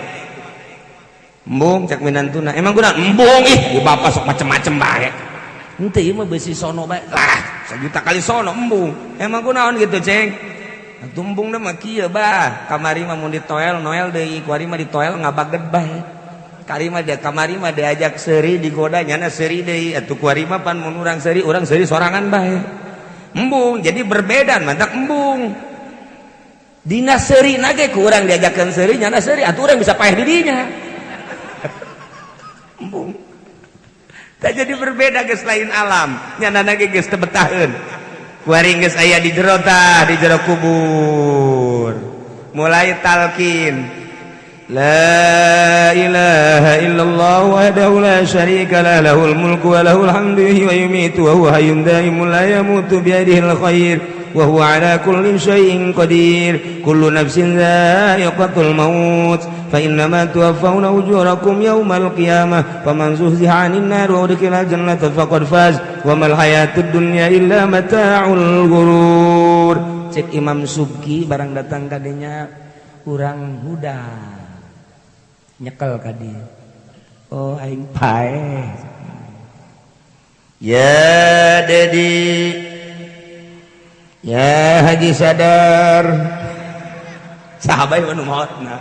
Embung cak minantuna, emang guna embung ih, di bapak sok macem-macem bae. Henteu ieu mah besi sono bae. Lah, sejuta kali sono embung. Emang kunaon gitu, Ceng? Atuh embung mah kieu bah. Kamari mah mun ditoel noel deui, kuari mah ditoel ngabaged bae. Kari mah dia kamari mah diajak seuri digoda nyana seuri deui. Atuh kuari mah pan mun urang seuri sorangan bae. Embung, jadi berbeda mantak embung. Dina seuri nage ku urang diajakeun seuri nyana seuri, atuh urang bisa paeh di dinya. Embung. Tak jadi berbeda geus lain alam, nyana nage geus teu betaheun. Kuari geus aya di jero tah, di jero kubur. Mulai talkin. La ilaha illallah wahdahu la syarika lah lahul mulku wa lahul hamdu wa yumiitu wa huwa hayyun daimun la yamutu biyadihil khair. Wa huwa ala kulli syai'in qadir. Kullu nafsin dha'iqatul maut. Fa innama tuwaffawna ujurakum yawmal qiyamah. Faman zuhziha 'anil nar wa udkhila jannata faqad faz. Wa mal hayatud dunya illa mata'ul ghurur. Cek Imam Subki barang datang kadinya urang huda nyekel kadi. Oh aing paeh. Ya Dedi, ya Haji Sadar, sahabat nu maotna.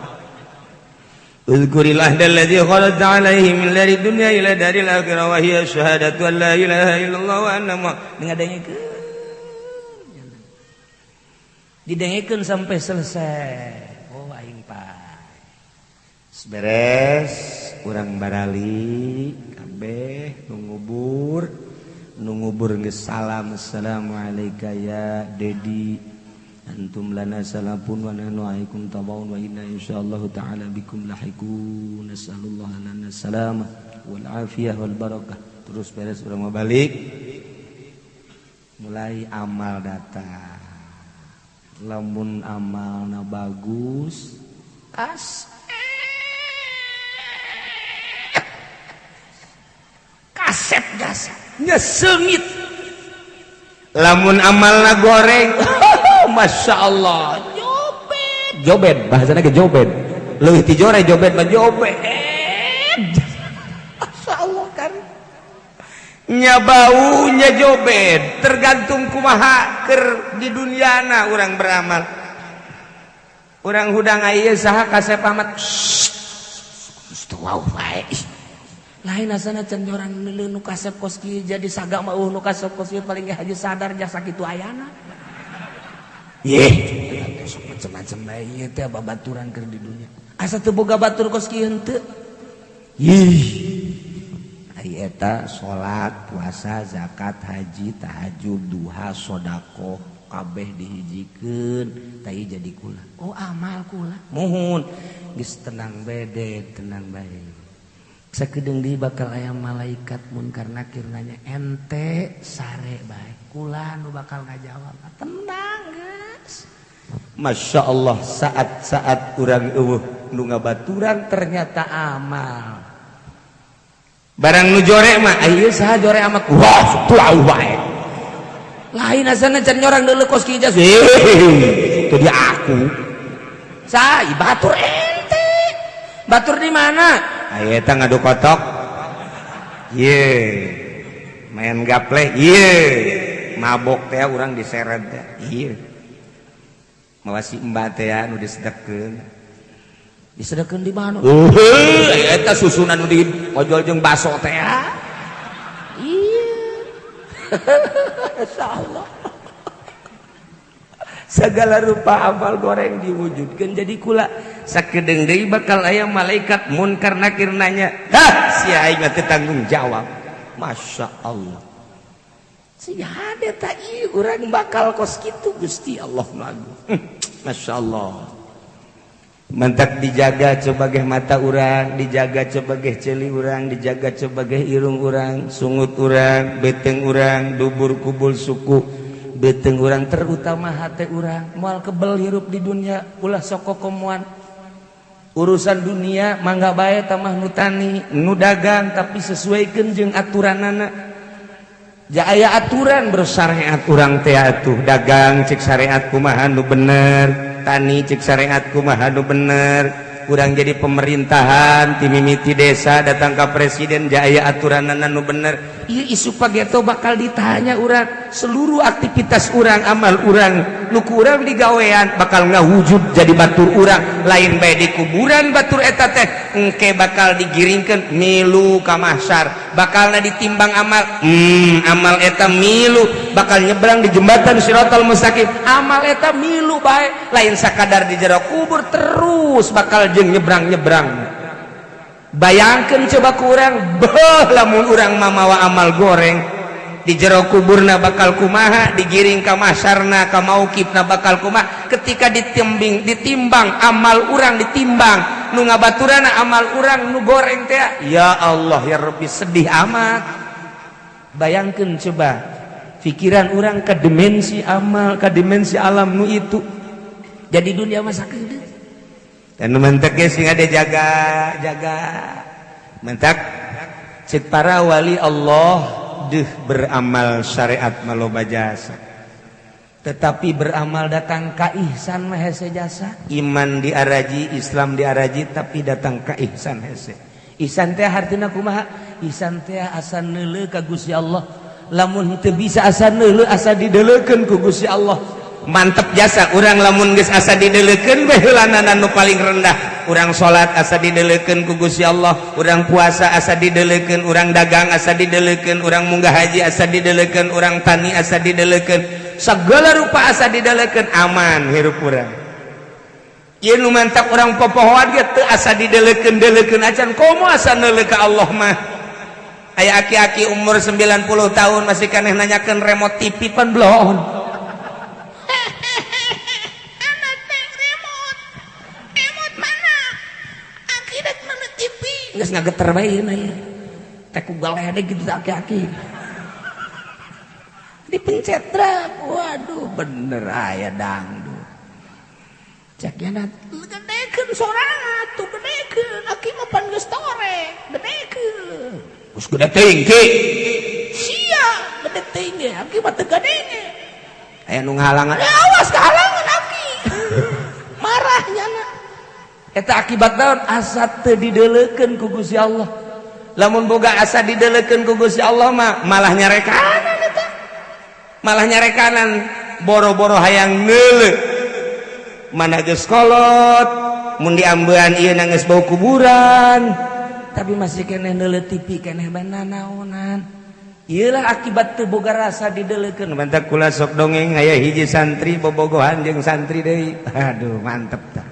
Uzkuril ahda alladzi khalaqta alaihi min dari dunya ila daril akhirah wa hiya syahadatu an la ilaha illallah wa anna ngadengekeun. Didengekeun sampai selesai. Oh aing paeh. Beres urang barali kabeh nu ngubur geus salam assalamualaikum ya Dedi antum lana salafun wa nahnu alaikum tabaun wa inna insyaallah taala bikum lahiqun nasallallahu lana salamah wal afiyah wal barakah. Terus beres urang balik mulai amal datang. Lamun amalna bagus kas kasep jasa nyeseungit. Lamun amalna goreng Masya Allah jobet jobet bahasana ge jobet leuwih ti jore jobet mah jobet. Masya Allah kan nya baunya jobet tergantung kumaha keur di duniana urang beramal. Urang hudang ieu saha kasep amat wow bae. Lain asana can orang nu kasep kos kieu jadi saga mah nu kasep kos kieu paling ge Haji Sadar jasa kitu ayana. Yeh, sok macam-macam bae ieu teh babaturan keur di dunya. Asa teu boga batur kos kieu henteu. Yih. Ari eta salat, puasa, zakat, haji, tahajud, duha, sedekah kabeh dihijikeun tah jadi kula. Oh amal kula. Muhun geus tenang bede, tenang bae. Sakedeung deui bakal aya malaikat munkar nakir nanya ente sare bae kula nu bakal ngajawab tenang geus. Masya Allah saat-saat urang eueuh nu ngabaturan ternyata amal barang nu jore mah ieu saha jore amat wah tuau bae lain asana can nyorang deuleu kos kieu jas itu dia aku saha batur ente batur di mana? Ayo eta ngadu kotok. Ye. Main gaple. Ye. Mabok teh urang diseret teh. Ieu. Mawa si mbak teh nu disedekeun. Disedekeun di mana? Heuh, eta susunan nu di ojol jeung baso teh. Iya. Insyaallah. Segala rupa amal goreng diwujudkan jadi kula. Sakedeung deui bakal aya malaikat munkar nakir nanya, "Hah, si aing mah teu tanggung jawab." Masya Allah. Si hade ta ieu urang bakal kos kitu Gusti Allah nu agung. Masya Allah. Mantak dijaga sebagai mata urang, dijaga sebagai ceuli urang, dijaga sebagai irung urang, sungut urang, beteng urang, dubur kubul suku, beteng urang terutama hate urang. Moal kebel hirup di dunia, ulah sok kokomoan. Urusan dunia mangga bae tamah nu tani, nu dagang tapi sesuaikeun jeung aturanana. Ja aya aturan bersyariat urang teh atuh dagang cek syariat kumaha nu bener, tani cek syariat kumaha nu bener. Urang jadi pemerintahan ti mimiti desa datang ka presiden ja aya aturanana nu bener. Ieu isu pageto bakal ditanya urang seluruh aktivitas urang amal urang nu ku urang digawean bakal ngawujud jadi batur urang lain bae di kuburan batur eta teh engke bakal digiringkeun milu ka mahsyar bakalna ditimbang amal amal eta milu bakal nyebrang di jembatan Siratal Mustaqim amal eta milu bae lain sakadar di jero kubur terus bakal jeung nyebrang-nyebrang. Bayangkan coba kurang beuh lamun urang mamawa amal goreng di jero kuburna bakal kumaha digiring ka mahsyarna ka mauqifna bakal kumaha ketika ditimbang amal urang ditimbang nu ngabaturana amal urang nu goreng teh ya Allah ya Rabbi sedih amat. Bayangkan coba Pikiran urang ke dimensi amal, ke dimensi alam nu itu. Jadi dunia mah sakedeung. Dan nu mentek ge sing ada jaga, jaga. Mentak cek para wali Allah deuh beramal syariat maloba jasa. Tetapi beramal datang ka ihsan mah hese jasa. Iman diaraji, Islam diaraji, tapi datang ka ihsan hese. Ihsan teh hartina kumaha? Ihsan teh asa neuleuh ka Gusti Allah. Lamun teu bisa asa neuleuh, asa dideleukeun ku Gusti Allah. Mantep jasa urang lamun geus asa dideleukeun bae heulanana nu paling rendah. Urang salat asa dideleukeun ku Gusti Allah, urang puasa asa dideleukeun, urang dagang asa dideleukeun, urang munggah haji asa dideleukeun, urang tani asa dideleukeun, segala rupa asa dideleukeun, aman hirup urang. Ieu nu mantap urang popohoan ge teu asa dideleukeun-deleukeun acan, komo asa neuleuh ka Allah mah. Aya aki-aki umur 90 tahun masih kaneh nanyakeun remote TV pan bloon. Geus ngageter bae ieu teh ku galedeg gitu aki-aki. Dipencet drag. Waduh bener aya dangdut. Cek nya gedekeun sorangan atuh gedekeun aki mah pan geus torek gedekeun. Geus gede teuing ki. Sia gede teuing ge aki mah teu gadenge. Aya nu ngahalangan. Ya, awas kahalangan aki. Marah nyana. Eta akibat naon asa teu dideleukeun ku Gusti Allah. Lamun boga asa dideleukeun ku Gusti Allah mah malah nyarekanan eta. Malah nyarekanan boro-boro hayang neuleuh. Mana geus kolot, mun diambean ieu geus bau kuburan, tapi masih keneh neuleuh TV keneh bananaonan. Ieulah akibat teu boga rasa dideleukeun. Mantap kula sok dongeng aya hiji santri bobogohan jeung santri deui. Aduh mantep tah.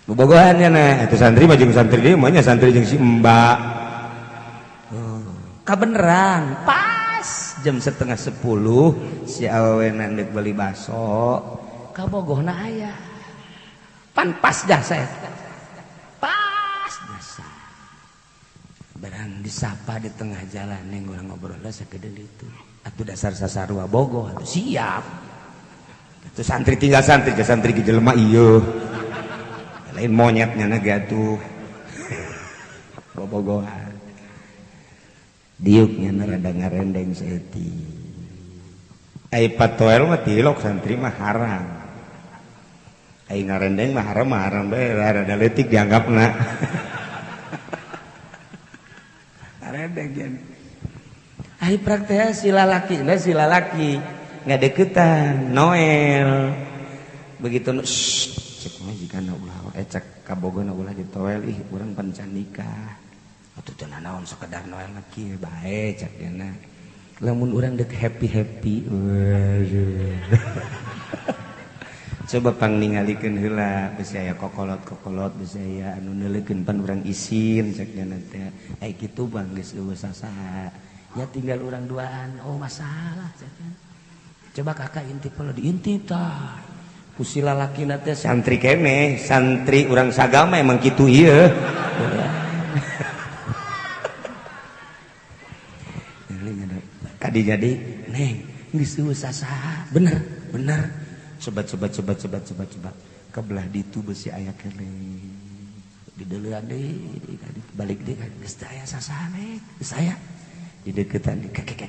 Bobogohan nya nah, eta santri mah jeung santri deui mah nya santri jeung si Mbak. Oh, kabeneran pas jam 9:30 si awewena deuk beli baso kabogohna aya. Pan pas jasa eta. Pas jasa. Barang disapa di tengah jalan neng urang ngobrol sakedeul itu. Atuh dasar sasarua bogoh atuh siap. Atuh santri tinggal santri, santri ge jelema ieu. Lain monyetnya na ge atuh. Bobogohan. Diuknya na rada ngarendeng saeutik. Ai patoel mah tilok santri mah haram. Ai ngarendeng mah haram mah haram bae rada leutik dianggapna. Ngarendeng gen. Ai praktek si lalaki, na si lalaki ngadeukeutan Noel. Begitu cek mah jigana ulah cek kabogona ulah ditoel ih urang pan can nikah. Atuh teu nanaon sekedar Noel mah kieu bae cek dina. Lamun urang deuk happy-happy. Coba pang ningalikeun heula bisi aya kokolot-kokolot bisi aya anu neuleukeun pan urang isin cek dina teh. Ai kitu bang geus eueuh sasaha. Ya tinggal urang duaan, oh masalah cek dina. Coba kakak intip heula diintip tah. Ku si lalakina teh santri keneh, santri urang sagama emang kitu ieu. Kadi jadi neng geus eueuh sasaha. Bener, bener. Coba coba coba coba coba coba kebelah ditu besi aya keneh. Dideuleuan deui, balik deui geus teu aya sasaha neng. Geus aya. Dideukeutan keke.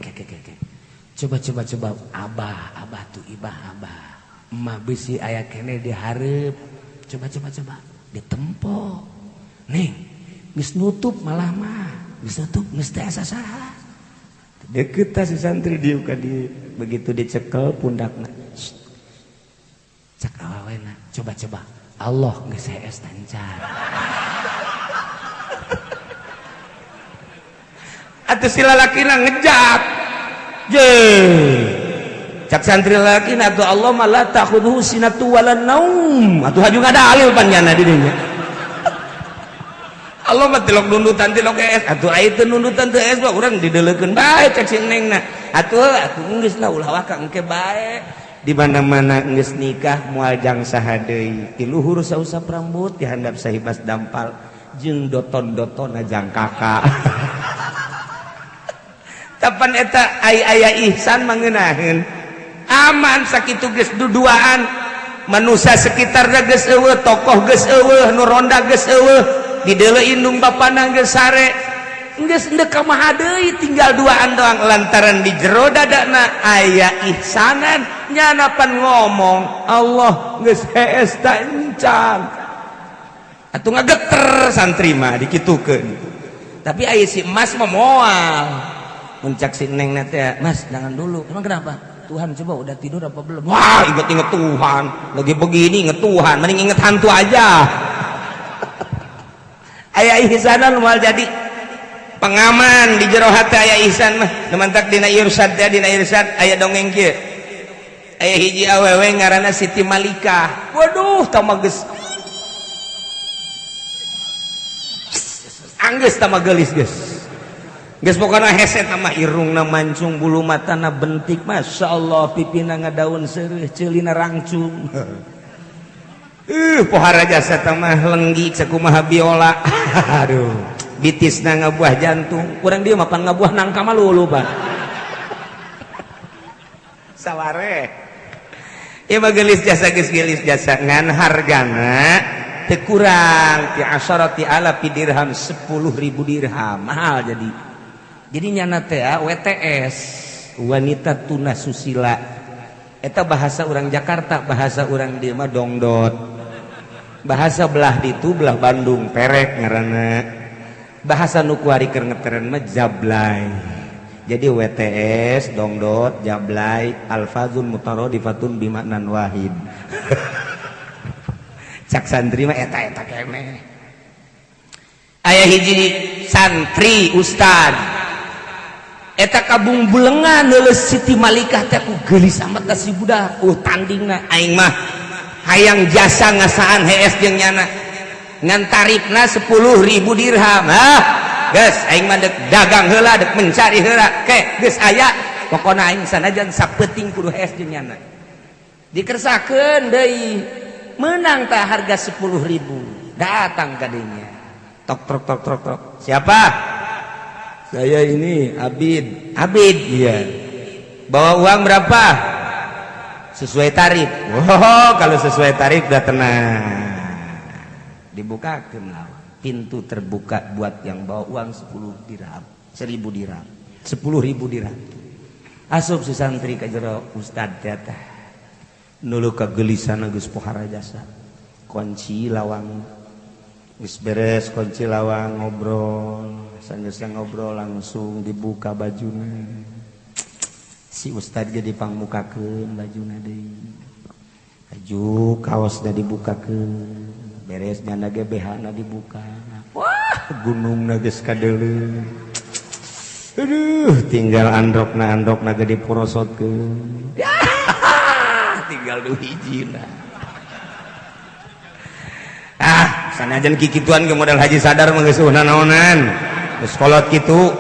Coba coba coba abah, abah tuh ibah abah. Emak besi aya keneh dihareup. Coba coba coba ditempo. Neng, geus nutup malah mah. Geus nutup geus teu aya sasaha. Deket si santri dieu ka dieu. Begitu dicekel pundakna. Cek awewena, coba coba. Allah geus hees tancar. Atuh si lalakina ngejak. Je. Cak santri lalakina atuh Allah mah la ta'khudhuhu sinatu wala naum. Atuh haju ngadalil panjana di dinya. Allah mah tilok nundutan tilok es atuh aya teu nundutan teu es mah urang dideleukeun bae cek si nengna. Atuh atuh geus lah ulah waka engke bae. Di mana-mana geus nikah moal jang saha deui. Ti luhur sausap rambut di handap sahibas dampal jeung doton-dotonna jang kakak. Tapan eta ai aya ihsan mangenaheun. Aman sakitu geus duduaan. Manusia sekitar geus eueuh, tokoh geus eueuh, nu ronda geus eueuh, dideuleu indung bapana geus sare. Geus endek ka maha deui tinggal duaan doang lantaran di jero dadana aya ihsanan nyana pan ngomong Allah geus hees ta encan. Atuh ngageter santri mah dikitukeun. Tapi aya si emas mah moal. Mun cak si neng teh, "Mas, jangan dulu." Emang kenapa? Tuhan coba udah tidur apa belum? Wah, inget-inget Tuhan. Lagi begini inget Tuhan, mending inget hantu aja. Aya ihsanan moal jadi pengaman di jero hati aya ihsan mah. Nu mantak dina irsyad teh, dina irsyad aya dongeng kieu. Aya hiji awewe ngaranna Siti Malikah. Waduh, tah mah geus anggeus tah mah geulis geus. Geus pokona hese tah mah irungna mancung, bulu matana bentik, Masya Allah, pipina ngadaun seureuh, ceulina rangcung. Pohara jasa tah mah lenggi sakumaha biola. Aduh, bitisna ngabuah jantung. Kurang dia mah pan ngabuah nangka mah lulu pan. Saware. Ieu mah geulis jasa geus geulis jasa ngan hargana teu kurang ti asharati alafi dirham, 10.000 dirham, mahal jadi. Jadi nyana teh WTS, wanita tuna susila. Eta bahasa orang Jakarta, bahasa orang dieu mah dongdot. Bahasa belah ditu belah Bandung perek ngaranna. Bahasa nu kuari keur ngeteren mah jablay. Jadi WTS, dongdot, jablay, alfazun mutaradifatun bimaknan wahid. Cak santri mah eta-eta keneh. Aya hiji santri ustad eta kabung bulengan leuleus Siti Malikah teh ku geulis amat da si budak. Tandingna aing mah hayang jasa ngasaan hees jeung nyana. Ngan tarifna 10.000 dirham. Hah? Geus aing mah dek dagang heula, dek mencari heula. Ke geus aya pokona aing sanajan sapeuting kudu hees jeung nyana. Dikersakeun deui. Menang tah harga 10.000. Datang ka dinya. Tok tok tok tok tok. Siapa? Saya ini Abid. Abid, iya. Bawa uang berapa? Sesuai tarif. Wow, kalau sesuai tarif udah tenang. Dibukakeun lawang. Pintu terbuka buat yang bawa uang 10 dirham, 1000 dirham, 10.000 dirham. Asup si santri ka jero ustad teh tah. Nulu kagelisan geus pohara jasa. Kunci lawang geus beres, kunci lawang ngobrol. Sanggeus ngobrol langsung dibuka bajuna. Si ustad ge dipangmukakeun bajuna deui. Baju kaosna dibukakeun. Beres nyana ge BH-na dibuka. Wah, gunungna geus kadeuleu. Aduh, tinggal androkna ge diporosotkeun. Tinggal du hijina. Ah, sanajan kikituan ge modal haji sadar mah geus naonan. Geus kolot kitu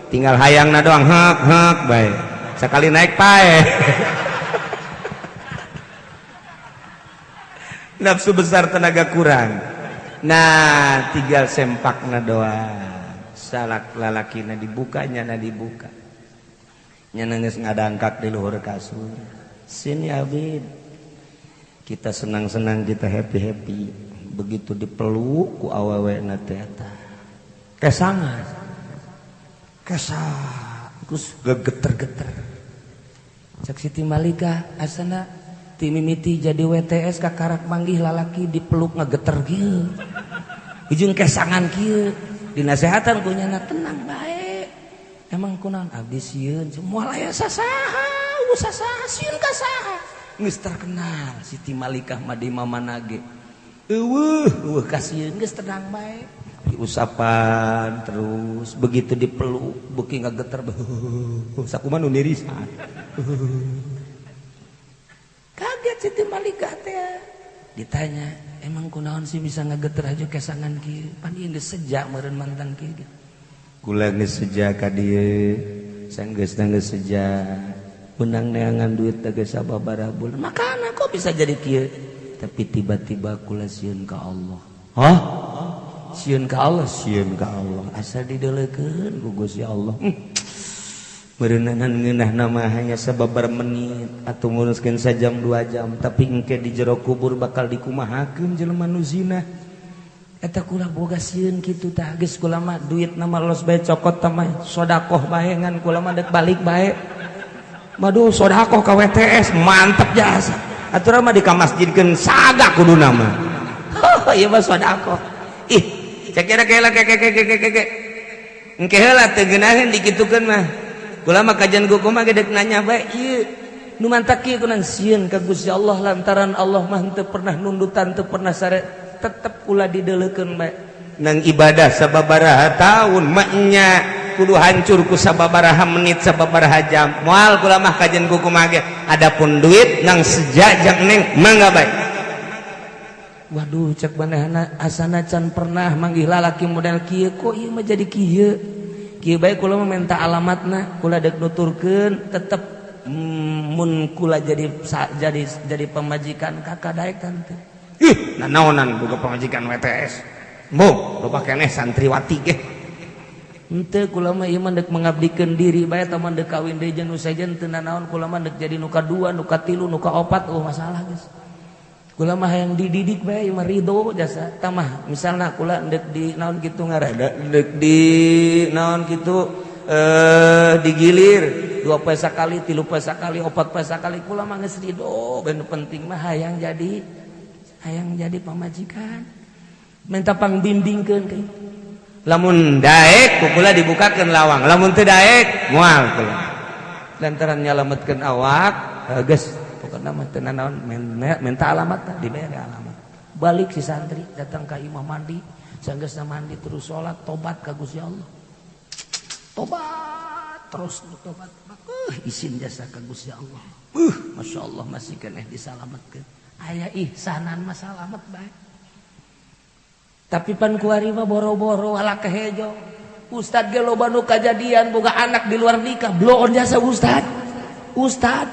tinggal hayangna doang hek hek bae. Sekali naik pae. Nafsu besar tenaga kurang. Nah, tinggal sempakna doang. Salak lalakina dibuka, nyana dibuka. Nyana geus ngadangkak di luhur kasur. Sini Abid. Kita senang-senang, kita happy-happy. Begitu dipeluk ku awewena teh eta. Kesangan. Kesang. Terus gegeter-geter. Cak Siti Malikah asana ti mimiti jadi WTS kakarak manggih lalaki dipeluk ngegeter kieu. Ujung kesangan kieu. Dinasehatan ku nyana tenang bae. Emang kunaon abdi sieun moal aya sasaha, sasaha sieun ka saha. Geus terkenal Siti Malikah mah di mamana ge. Eueuh, eueuh kasieun geus tenang bae. Diusapan terus begitu dipeluk beuki ngageter sakumaha nu nirisan. Kaget Siti Malikah teh. Ditanya, "Emang kunaon sih bisa ngageter aja kesangan kieu? Pan ieu geus seja meureun mantan kieu." Kula geus seja ka dieu, sanggeus geus seja. Menang neangan duit teh geus sababaraha bulan. Makana kok bisa jadi kieu? Tapi tiba-tiba kula sieun ka Allah. Hah? Sieun ka Allah, sieun ka Allah. Asa dideleukeun ku Gusti Allah. Meureunan ngeunah nama hanya sababar menit atau nguruskeun sajam 2 jam, tapi engke di jero kubur bakal dikumahakeun jelema nu zina eta. Kula boga sieun kitu tah. Geus, kula mah duit nama los bae, cokot tah mah, sodakoh bae. Ngan kula mah dek balik bae. Waduh, sodakoh ka WTS mantep jasa. Aturan mah dikamasjidkeun saga kudu nama. Oh, ieu mah sodakoh. Ih, cek kira kela ke ke ke ke ke ke. Engke heula teu geunaheun dikitukeun mah. Kula mah kajian kuku mah gedek nanya bae ieu. Nu mantak kieu kunan sieun ka Gusti Allah, lantaran Allah mah teu pernah nundutan, teu pernah sare, tetep kula dideleukeun bae. Nang ibadah sababaraha tahun maknya kudu hancur ku sababaraha menit, sababaraha jam. Moal kula mah kajian kuku mah ge. Adapun duit nang sejak neng mangga bae. Waduh, cek manehna, asana can pernah manggih lalaki model kieu, kok ieu mah jadi kieu kieu bae. Kula mah minta alamatna, kula dek nuturkeun tetep mun kula jadi pamajikan kakak daek tante. Ih, nanaonan boga pamajikan WTS. Mbok, loba keneh santriwati ge. Henteu, kula mah ieu mah dek mengabdikeun diri bae. Tah, mah dek kawin deui jeung nu sejen teu nanaon. Kula mah dek jadi nu kadua, nu katilu, nu kaopat, oh masalah geus. Kula mah hayang dididik bae, ieu mah ridho jasa. Tah mah misalna kula dek di naon kitu ngaranna, dek di naon kitu, digilir 2 poe sakali, 3 poe sakali, 4 poe sakali, kula mah geus ridho. Ben penting mah hayang jadi pamajikan, minta pangbimbingkeun ke. Lamun daek ku kula dibukakeun lawang, lamun teu daek moal kula, lantaran nyalametkeun awak. Geus, pokokna mah teu nanaon, minta alamat, dibere alamat. Balik si santri, datang ka imah, mandi. Sanggeusna mandi terus salat, tobat ka Gusti Allah, tobat terus, tobat, isin jasa ka Gusti Allah. Masya Allah, masih keneh disalametkeun. Aya ihsanan mah salamet bae. Tapi pan kuari mah boro-boro ala kehejo. Ustad ge loba nu kajadian boga anak di luar nikah, bloon jasa ustad. Ustad.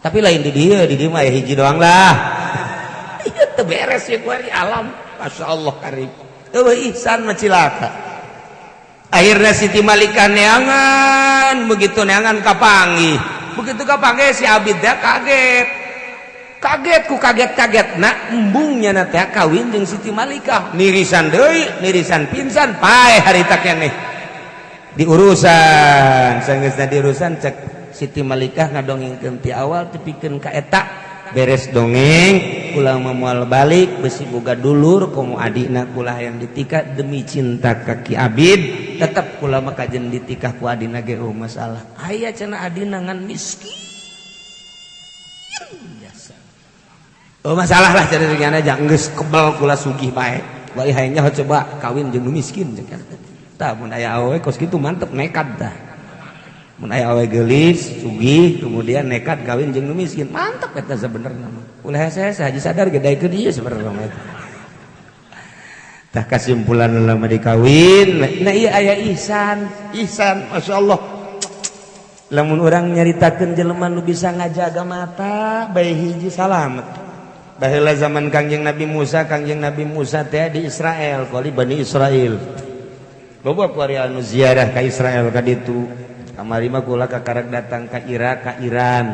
Tapi lain di dieu mah aya hiji doang lah. Ieu teu beres ya kuari alam. Masya Allah karim. Eueuh ihsan mah cilaka. Akhirnya Siti Malika neangan, begitu neangan kapanggih. Begitu kapanggih si Abid dah kaget. Kaget ku kaget-kaget nak embungnya na teh kawin jeung Siti Malikah, nirisan deui, nirisan pingsan paeh harita keneh diurusan. Sanggeusna diurusan, cek Siti Malikah ngadongengkeun ti awal tepikeun ka eta. Beres dongeng, kula moal balik, besi boga dulur komo adina kula yang ditikah. Demi cinta ka Ki Abid tetep kula mah kajen ditikah ku adina ge. Oh, masalah aya cenah, adina ngan miskin jasa. Oh, masalah lah cari aja, geus kebel kula, sugih bae. Bae hayangnya coba kawin jeung nu miskin jeung tah. Mun aya awewe kos kitu mantep, nekat tah. Mun aya awewe geulis, sugih, kemudian nekat kawin jeung nu miskin, mantep eta sebenarnya mah. Ulah hese haji sadar ge daekeun ieu sebenarnya mah eta. Tah, kesimpulan lama dikawin. Nah, iya, aya ihsan, ihsan Masya Allah. Lamun orang nyaritakeun jelema nu bisa ngajaga mata bae hiji salamet. Baheula zaman Kangjeng Nabi Musa, Kangjeng Nabi Musa teh di Israel, kali Bani Israel. Loba kuari anu ziarah ka Israel ka ditu. Kamari mah kula kakarak datang ka Irak, ka Iran.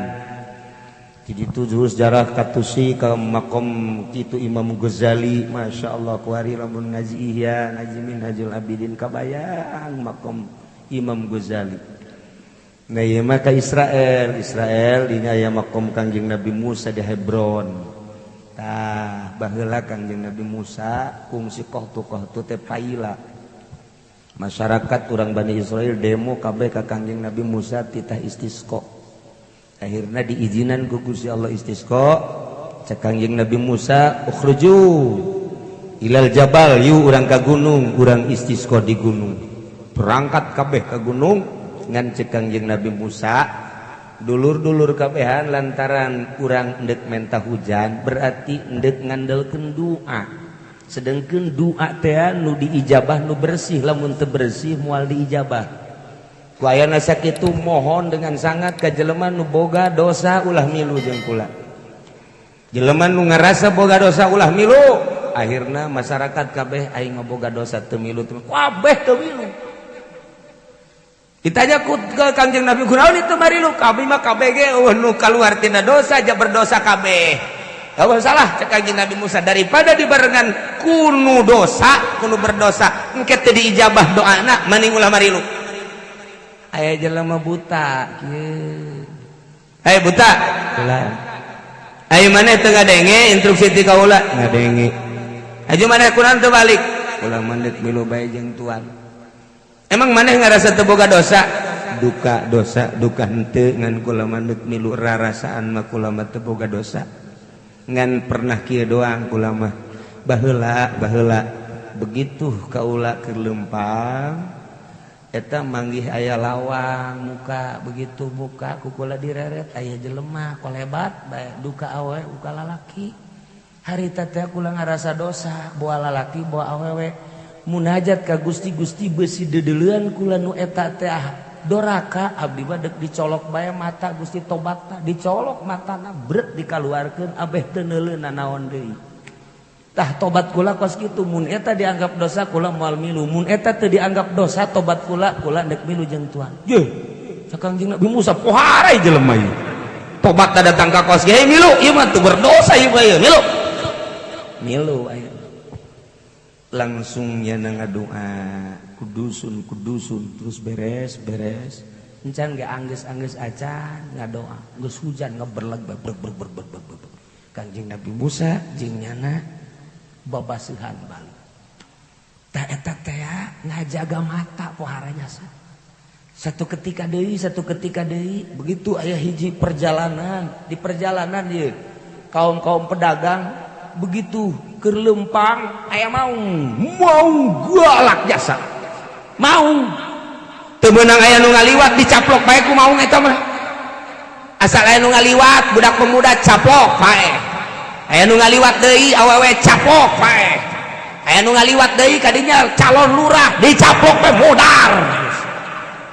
Di ditu juru sejarah ka Tusi, ka makom kitu Imam Ghazali. Masya Allah, kuari lamun ngaji Ihya, ngaji Minhajul Abidin kabayang makom Imam Ghazali. Nah, ieu mah ka Israel, Israel dina aya makom Kangjeng Nabi Musa di Hebron. Tah, baheula Kangjeng Nabi Musa kungsi kohtu-kohtu teh paila. Masyarakat urang Bani Israel demo kabeh ka Kangjeng Nabi Musa titah istisqa. Akhirna diizinan ku Gusti Allah istisqa. Cek Kangjeng Nabi Musa, "Ukhruju ilal jabal," yu urang ka gunung, urang istisqa di gunung. Berangkat kabeh ka gunung, ngan cek Kangjeng Nabi Musa, dulur-dulur kabehan, lantaran kurang endek menta hujan berarti endek ngandelkeun doa, sedangkan doa teh nu diijabah nu bersih, lamun teu bersih moal diijabah. Ku ayana sakitu mohon dengan sangat ka jelema nu boga dosa ulah milu jeung kula, jelema nu ngarasa boga dosa ulah milu. Akhirna masyarakat kabeh, aing boga dosa teu milu, teu kabeh teu milu. Ditanya ku ke Kangjeng Nabi, "Kunaon itu marilu?" "Kami mah KBG eueuh nu kaluar tina dosa aja berdosa kabeh." "Eueuh salah," cek Kangjeng Nabi Musa, "daripada dibarengan kunu dosa, kunu berdosa, engke teu diijabah doana, mending ulah marilu." Aya jelema buta kieu. "Hei buta, ulah. Ayo maneh teu ngadenge instruksi ti kaula?" "Ngadenge." "Aju maneh kunaon teu balik?" "Ulah mandek milu bae jeung tuan." "Emang maneh ngarasa teu boga dosa?" "Duka dosa, duka henteu, ngan kula mandek milu rarasaan mah kula mah teu boga dosa. Ngan pernah kieu doang kula mah. Baheula, baheula begitu kaula keur leumpang eta manggih aya lawang muka, begitu buka ku kula direret aya jelema kolebat bae, duka awewe duka lalaki. Harita teh kula ngarasa dosa, boa lalaki boa awewe, munajat ka Gusti, Gusti, besi dedeleuan kula nu eta teh doraka, abdi mah deuk dicolok bae mata, Gusti, tobatna." Dicolok matana, bret, dikaluarkeun, abeh teu neuleuh naon deui. Tah, tobat kula kos kitu. Mun eta dianggap dosa, kula moal milu. Mun eta teu dianggap dosa tobat kula, kula deuk milu jeung tuan." "Ye," cek Kangjeng Nabi Musa, "pohara jelema ieu. Tobat datang ka kos ge milu, ieu mah teu berdosa ieu mah, milu." Milu aya. Langsung nya ngadoa kudusun kudusun, terus beres beres encan ge anggeus-anggeus acan ngadoa, geus hujan ngeberleg brek brek brek brek brek brek. Kanjeng Nabi Musa jeung nyana babaseuhan balik. Tah, eta teh ngajaga mata pohara jasa. Satu ketika deui, satu ketika deui, begitu aya hiji perjalanan, di perjalanan ieu kaum-kaum pedagang begitu keur leumpang aya maung, maung galak jasa. Maung teu meunang aya nu ngaliwat, dicaplok bae ku maung eta mah. Asal aya nu ngaliwat budak pemuda, caplok bae. Aya nu ngaliwat deui awewe, caplok bae. Aya nu ngaliwat deui kadinya calon lurah, dicaplok bae, modar.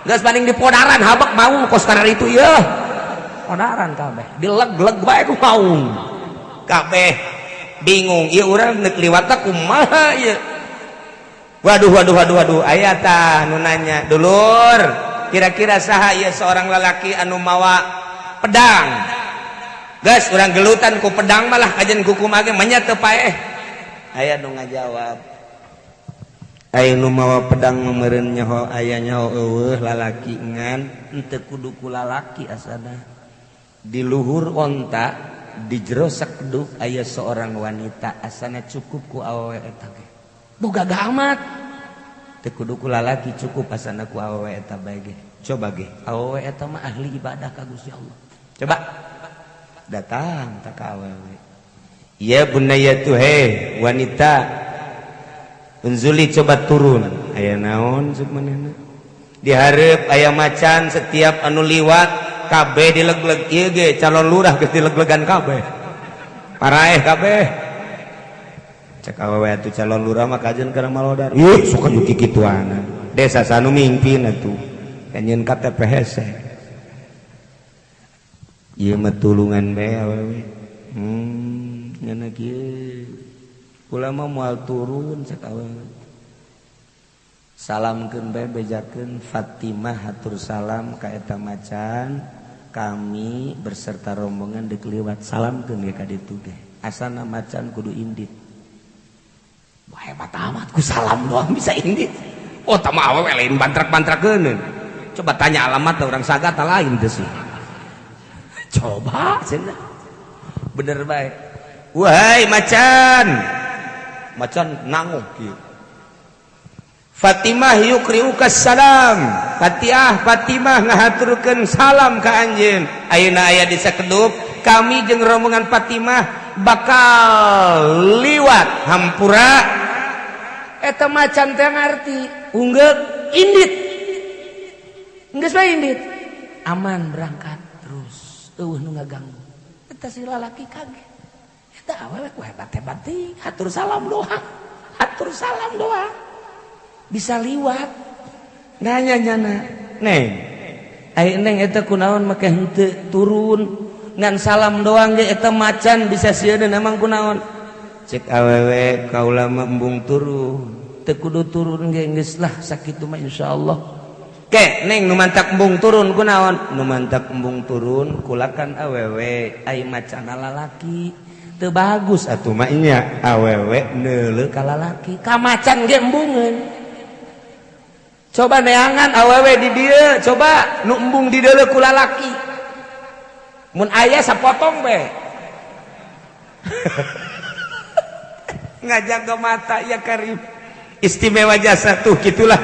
Geus banding dipodaran habek maung kos karena itu ieu. Podaran kabeh, dileg-leg bae ku maung. Kabeh bingung, ieu urang neuk liwatna kumaha ieu? Waduh, waduh, waduh, waduh, aya tah nu nanya, "Dulur, kira-kira saha ieu seorang lelaki anu mawa pedang? Geus urang gelutan ku pedang malah kajen ku kumaha ge manya teu paeh." Aya nu ngajawab, "Aya nu mawa pedang meureun nyaho aya nyaho eueuh lalaki, ngan henteu kudu ku lalaki asana. Di luhur onta, di jero sakeduk aya seorang wanita, asana cukup ku awewe eta ge. Boga amat teu kudu ku lalaki, cukup asana ku awewe eta bae ge. Coba ge, awewe eta mah ahli ibadah ka Gusti Allah. Coba datang tak ka awewe." "Ya bunayatu, he wanita, unzuli, coba turun." "Aya naon?" cek manehna. "Dihareup aya macan, setiap anu liwat kabeh dileg-leg. Ieu ge calon lurah geus dileg-legan kabeh, paraeh kabeh." Cek awewe atuh, "Calon lurah mah kajen kana malodar. Ih, sok anu kikituana. Desa sanu mimpin atuh kanyeun KTP hese. Ieu mah tulungan bae awewe." Ngana kieu. "Kula mah moal turun," cek awewe. "Salamkeun bae, bejakeun Fatimah hatur salam ka eta macan. Kami berserta rombongan deuk liwat, salamkeun ge ka ditu ge. Asana macan kudu indit." Wah, hebat amat, ku salam doang bisa indit. Oh, tama awewe lain bantrak-bantrakeun. Coba tanya alamat orang sagata lain teh sih. Coba cenah. Bener bae. "Wahai macan." Macan nanguk kieu. "Fatimah yukriuka salam." "Fatihah, Fatimah ngahaturkeun salam ka anjeun. Ayeuna aya di sakedup, kami jeung rombongan Fatimah bakal liwat, hampura." Eta macan teh ngarti, unggeuk, indit. Geus bae indit. Aman, berangkat terus. Eueuh nu ngaganggu. Eta si lalaki kaget. Eta awewe ku hebat-hebat teuing, hatur salam doang. Hatur salam doang. Bisa liwat. Nanya nyana, "Neng, ai neng eta kunaon make henteu turun? Ngan salam doang ge eta macan bisa sieun, emang kunaon?" Cek awewe, "Kaula mah embung turun." "Teu kudu turun ge, geus lah sakitu mah, insyaallah." Ke neng nu mantak embung turun kunaon? Nu mantak embung turun kulakan awewe ai macana lalaki. Teu bagus atuh mah nya awewe neuleuh ka lalaki. Ka macan ge embungeun. Coba neangan awewe di dieu, coba nu embung di deuleuh ku lalaki. Mun aya sapotong be. Ngajaga mata ya karim. Istimewa jasa tuh gitulah.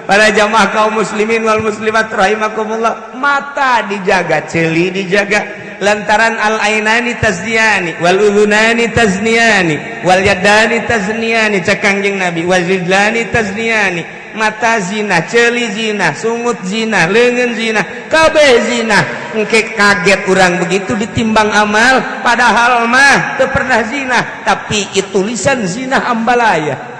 Para jamaah kaum muslimin wal muslimat rahimakumullah, mata dijaga, ceuli dijaga, lantaran al ainani tazniyani wal udhunani tazniyani wal yadani tazniyani, cek Kangjeng Nabi, wal rijlani tazniyani. Mata zina, ceuli zina, sungut zina, leungeun zina, kabeh zina. Engke kaget urang begitu ditimbang amal, padahal mah teu pernah zina, tapi itu tulisan zina ambalaya.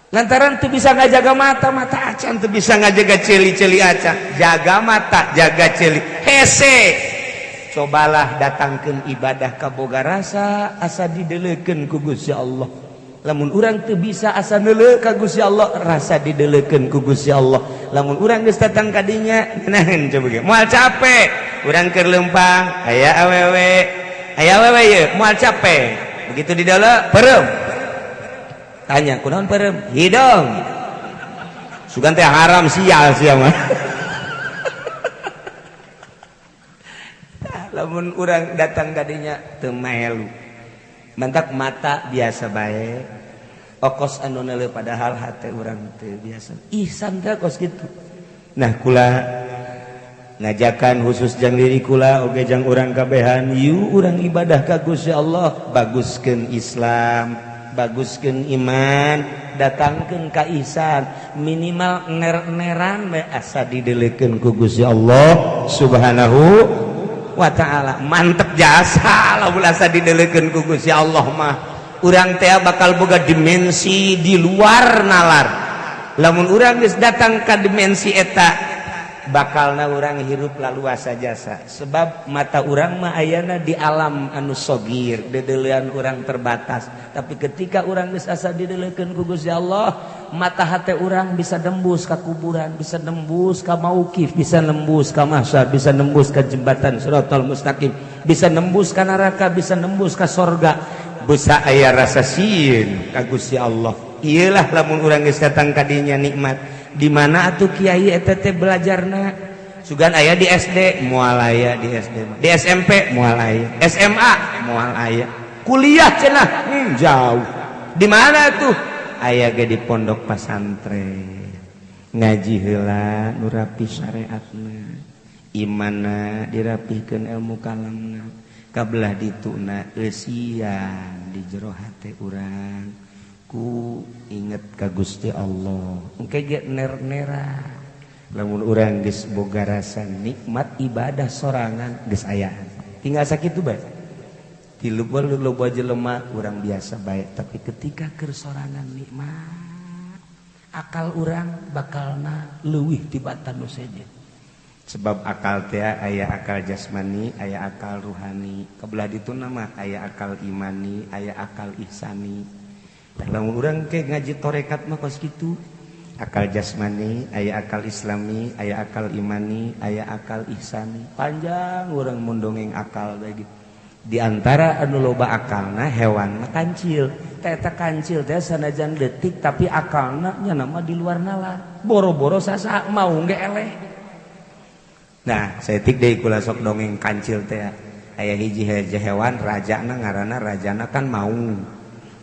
Lantaran tuh bisa ngajaga mata, mata acan tuh bisa ngajaga celi-celi acan. Jaga mata, jaga celi. Hese. Cobalah datangkeun ibadah ka boga rasa asa dideleukeun ku Gusti Allah. Lamun urang teu bisa asa neuleuh ka Gusti Allah, rasa dideleukeun ku Gusti Allah. Lamun urang geus datang ka dinya, ngeunaheun coba ge. Moal capek. Urang keur leumpang, aya awewe. Aya awewe ieu, moal capek. Begitu di dalam peureum. Tanya kunaon peureum? Hidung. Sugan teh haram sial sia mah. Lamun urang datang ka dinya teu maelu. Mantak mata biasa bae. Okos anu neuleuh padahal hate urang teu biasa. Ihsan teh kos kitu. Nah kula ngajakan khusus jang diri kula oge jang urang kabehan, yuk urang ibadah ka Gusti Allah, baguskeun Islam, baguskeun iman, datangkeun ka ihsan, minimal ner-neran we asa didelekeun ku Gusti Allah Subhanahu wa taala. Mantep jasa lamun asa didelekeun ku Gusti Allah mah. Urang teh bakal boga dimensi di luar nalar. Lamun urang geus datang ka dimensi eta, bakalna urang hirup laluasa jasa. Sebab mata urang mah ayana di alam anu sogir, dedelean urang terbatas. Tapi ketika urang geus asa didelekeun ku Gusti Allah, mata hate urang bisa nembus ka kuburan, bisa nembus ka mauqif, bisa nembus ka mahsyar, bisa nembus ka jembatan siratal mustaqim, bisa nembus ka neraka, bisa nembus ka sorga. Bisa aya rasa sieun ka Gusti Allah. Iyalah lamun urang geus datang ka dinya nikmat. Di mana atuh kiai eta teh belajarna? Sugan aya di SD, moal aya di SD. Di SMP moal aya, SMA moal aya. Kuliah cenah jauh. Di mana tuh? Aya ge di pondok pasantren. Ngaji heula nu rapi syariatna. Imanna dirapihkeun ilmu kalamna. Kabelah dituna eusian di jero hate urang. Ku inget ka Gusti Allah. Engke ge ner-nera. Lamun urang geus boga rasa nikmat ibadah sorangan geus ayaan. Tinggal sakitu bae. Di loba jelema urang biasa bae, tapi ketika keur sorangan nikmat, akal urang bakalna leuwih tibatan nu sejen. Sebab akal teh aya akal jasmani, aya akal ruhani. Kabelah dituna mah aya akal imani, aya akal ihsani. Lamun urang ke ngaji torekat mah kos kitu, akal jasmani, aya akal islami, aya akal imani, aya akal ihsani. Panjang urang mun dongeng akal bae gitu. Di antara anu loba akalna hewan mah kancil. Eta kancil teh sanajan detik tapi akalna nya mah di luar nalar. Boro-boro sasa mau ge eleh. Nah, saeutik deui kula sok dongeng kancil teh. Aya hiji hewan rajana ngaranna rajana kan maung.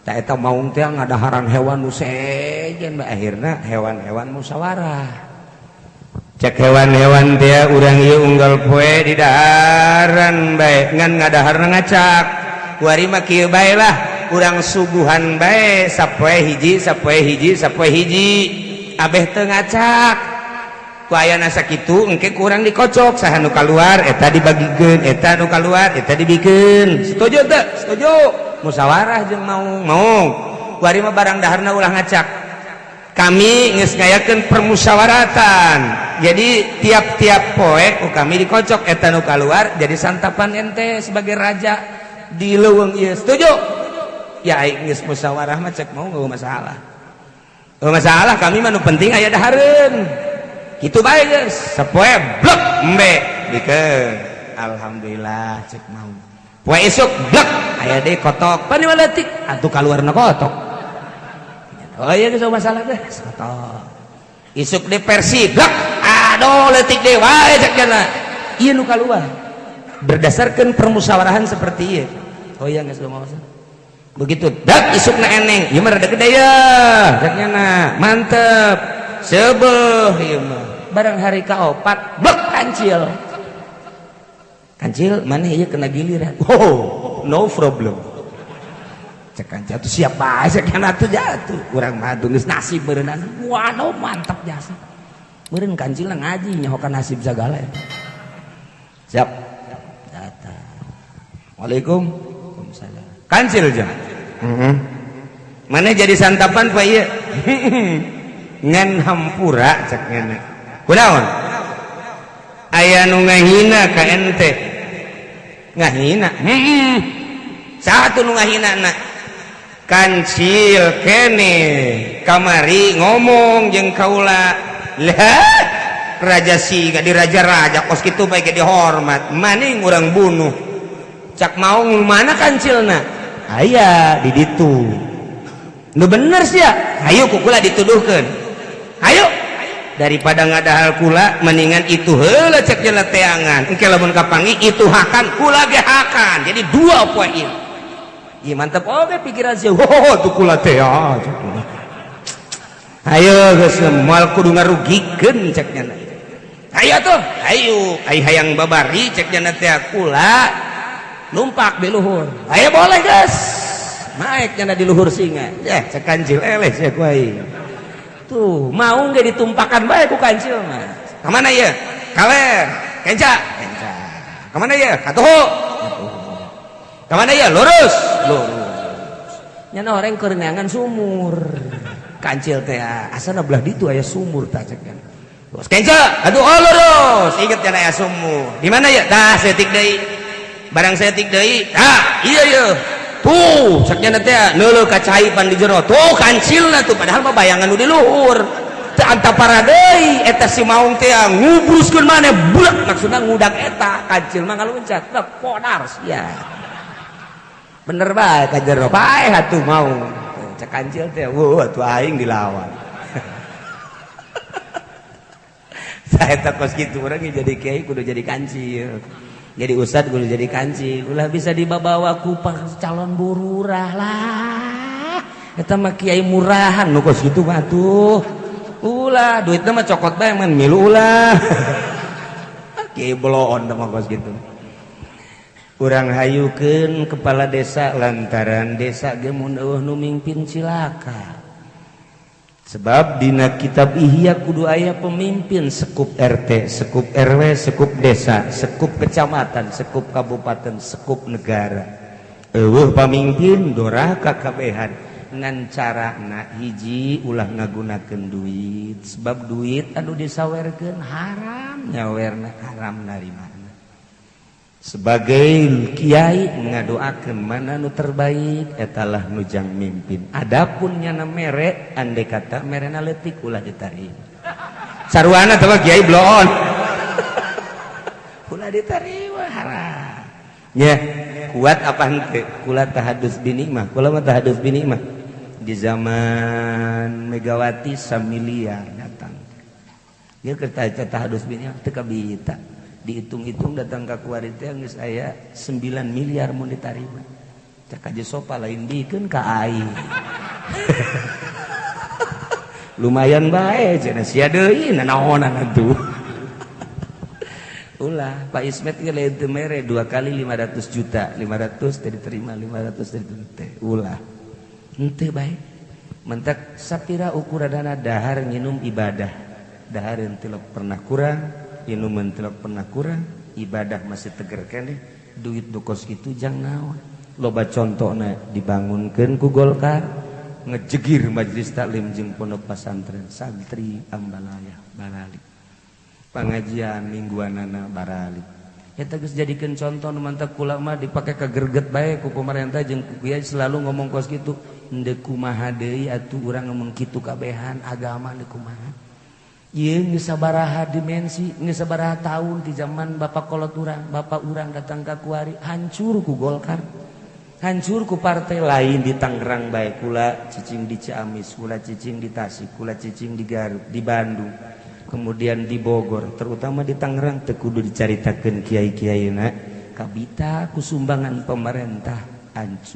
Tak eta maung teh ngadaharan hewan nu sejen bae, akhirna hewan-hewan musyawarah. Cek hewan-hewan teh urang ieu unggal poe di daharan bae ngan ngadaharna ngacak. Kuari mah kieu bae lah, urang suguhan bae sapoe hiji, sapoe hiji, sapoe hiji. Abeh teu ngacak. Ku ayana sakitu engke kurang dikocok saha nu kaluar eta dibagikeun, eta nu kaluar eta dibikeun. Setuju teu? Setuju. Musyawarah jeung maung maung kuari mah barang daharna ulah ngacak. Kami geus ngayakeun permusyawaratan, jadi tiap-tiap poe ku kami dikocok eta nu kaluar jadi santapan ente sebagai raja di leuweung ieu. Setuju ya? Aing geus musyawarah mah cek mau nggak masalah. Oh, masalah kami mah nu penting aya dahareun. Kitu bae geus. Sapoe blek embe dikeun. Alhamdulillah cek mau. Poe isuk blek aya deui kotok. Pan leutik atuh kaluarna kotok. Oh iya geus masalah teh kotok. Isuk deui Persi blek aduh leutik deui wae cek jana. Ieu nu kaluar. Berdasarkan permusyawarahan seperti ieu. Oh iya geus masalah. Begitu dak isukna eneng, ieu mah rada gede ya. Cek nyana mantep. Sebeuh ieu mah. Barang hari kaopat blek kancil. Kancil mana ieu kena giliran. Oh, no problem. Cek kancil tuh siap bae cek nyana tuh jatuh. Urang mah atuh geus nasib meureunana. Waduh mantap jasa. Meureun kancil ngaji nyahokan nasib sagala. Siap. Datang. Waalaikum. Waalaikumsalam. Kancil jam. Mana jadi santapan pak ieu? Ngan hampura cek nyana. Kunaon? Aya nu ngahina ka ente. Ngahina. Heeh. Satu nu ngahina na. Kancil kene kamari ngomong jeung kaula. Lah, raja siga di raja-raja kos kitu bae ge dihormat. Maning urang bunuh. Cak maung mana kancilna? Aya di ditu. Nu bener sih ya. Ayo ku kula dituduhkeun. Ayo. Daripada ngadahal kula mendingan itu heula cek jela teangan. Engke lamun kapanggih itu hakan kula ge hakan. Jadi dua poin. Ieu mantep oge pikiran sih. Oh, tuh kula teh ya. Ayo geus moal kudu ngarugikeun cek nya. Ayo tuh, ayo, ai hayang babari cek nya teh kula lumpak di luhur. Ayo boleh guys. Naik nyana di luhur singa. Ya, cek kancil eleh sia ku aing. Tuh, mau nggak ditumpakan bae ku kancil mah. Ka mana ieu? Kaler, kenca, kenca. Ka mana ieu? Katuhu. Ka mana ieu? Lurus, lurus. Nyana orang keur neangan sumur. Kancil teh asana belah ditu aya sumur tah cek kan. Terus kenca, aduh oh lurus. Inget nyana aya sumur. Di mana ya? Tah setik deui. Barang setik deui, ah iya iya. Tuh, cek nyana teh neuleuh ka cai pan di jero. Tuh kancilna tuh padahal mah bayangan nu di luhur. Teu antapara deui eta si maung teh ngubruskeun maneh blek maksudna ngudak eta kancil mah ngaluncat. Teh podar sia. Bener bae ka jero paeh atuh maung. Cek kancil teh, wah atuh aing dilawan. Saya tak kos kitu urang jadi kiai kudu jadi kancil. Jadi ustad kudu jadi kancil. Ulah bisa dibawa ku calon bururah lah. Eta mah kiai murahan nu kos kitu mah atuh. Ulah duitna mah cokot bae man milu ulah. Kiai bloon mah kos kitu. Urang hayukeun kepala desa lantaran desa ge mun eueuh nu mimpin cilaka. Sebab dina kitab Ihya kudu aya pemimpin sekup RT, sekup RW, sekup desa, sekup kecamatan, sekup kabupaten, sekup negara. Eueuh pamimpin doraka kabehan ngan carana hiji ulah ngagunakeun duit, sebab duit anu disawerkeun haram nyawerna haram narimana. Sebagai kiai ngadoakeun mana nu terbaik etalah nu jang mimpin. Adapun nyana mere andai kata merena leutik ulah diterima. Sarwana teh kiai bloon. Ulah diterima haram. Ya, kuat apa henteu? Kula tahadus binikmah, kula mah tahadus binikmah. Di zaman Megawati samiliar datang. Ieu keur tahadus binikmah teu kabita. Dihitung-hitung datang ke kuari teh geus aya 9 miliar mun ditarima. Cek aja sopa lain dikeun ka aing. Lumayan bae cenah sia deui nanaonan atuh. Ulah Pak Ismet ge lain teu mere 2 kali 500 juta, 500 teh diterima, 500 teh diterima. Ulah. Henteu bae. Mentak sapira ukuranana dahar nginum ibadah. Dahar teu pernah kurang, minuman tidak pernah kurang, ibadah masih teger keneh, duit nu kos kitu jang naon. Loba contona dibangunkeun ku Golkar, ngejegir majelis taklim jeung pondok pesantren, santri ambalaya baralik. Pengajian mingguanana baralik. Eta geus jadikeun contoh nu mantak kula mah dipake ka gerget bae ku pemerintah jeung ku kiai selalu ngomong kos kitu, henteu kumaha deui atuh urang ngomong kitu kabehan agama deui kumaha. Ieu geus sabaraha dimensi, geus sabaraha tahun di zaman bapak kolot urang, bapak urang datang ka kuari, hancur ku Golkar. Hancur ku partai lain di Tangerang bae, kula cicing di Ciamis, kula cicing di Tasik, kula cicing di Garut, di Bandung, kemudian di Bogor, terutama di Tangerang teu kudu dicaritakeun kiai-kiaina, kabita ku sumbangan pemerintah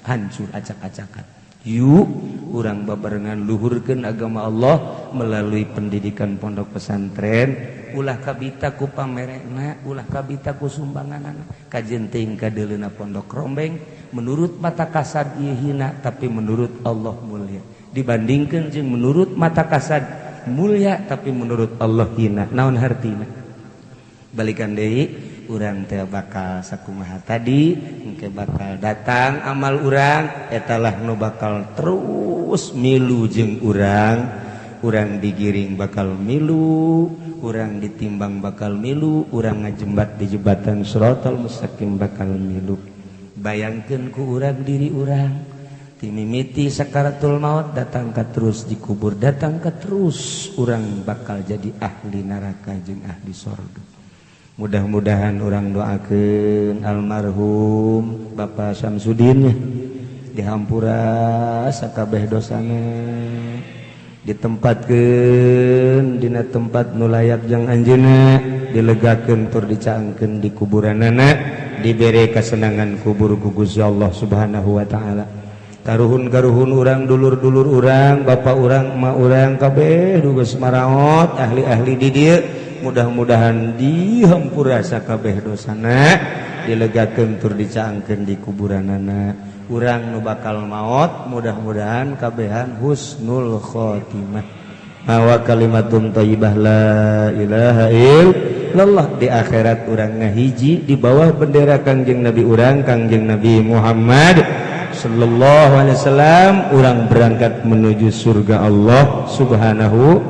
hancur acak-acakan. Yuk urang babarengan luhurkeun agama Allah melalui pendidikan pondok pesantren, ulah kabita ku pamerena, ulah kabita ku sumbanganana, kajen teuing kadeuleuna pondok rombeng menurut mata kasad ieu hina tapi menurut Allah mulia, dibandingkeun jeung menurut mata kasad mulia tapi menurut Allah hina. Naon hartina? Balikan deui, urang teh bakal sakumaha tadi, engke bakal datang amal urang, etalah nu bakal terus milu jeung urang, urang digiring bakal milu, urang ditimbang bakal milu, urang ngajembat di jembatan Shiratal Mustaqim bakal milu. Bayangkeun ku urang diri urang timimiti sakaratul maut datang ka terus dikubur, datang ka terus urang bakal jadi ahli neraka jeung ahli sorga. Mudah-mudahan orang doakeun almarhum Bapak Samsudin dihampura sakabeh dosana, ditempatkeun dina tempat nu layak jang anjeunna, dilegakeun tur dicaangkeun di kuburanana, dibere kasenangan kubur ku Gusti Allah Subhanahu wa taala. Karuhun-karuhun urang, dulur-dulur urang, bapak urang, emak urang kabeh geus maraot, ahli-ahli di dieu mudah-mudahan dihampura sakabeh dosana, dilegakeun tur dicaangkeun di kuburanana. Urang nu bakal maot mudah-mudahan kabehan husnul khotimah, mawa kalimatun thayyibah la ilaha illallah. Di akhirat urang ngahiji di bawah bendera Kangjeng Nabi urang, Kangjeng Nabi Muhammad sallallahu alaihi wasallam, urang berangkat menuju surga Allah Subhanahu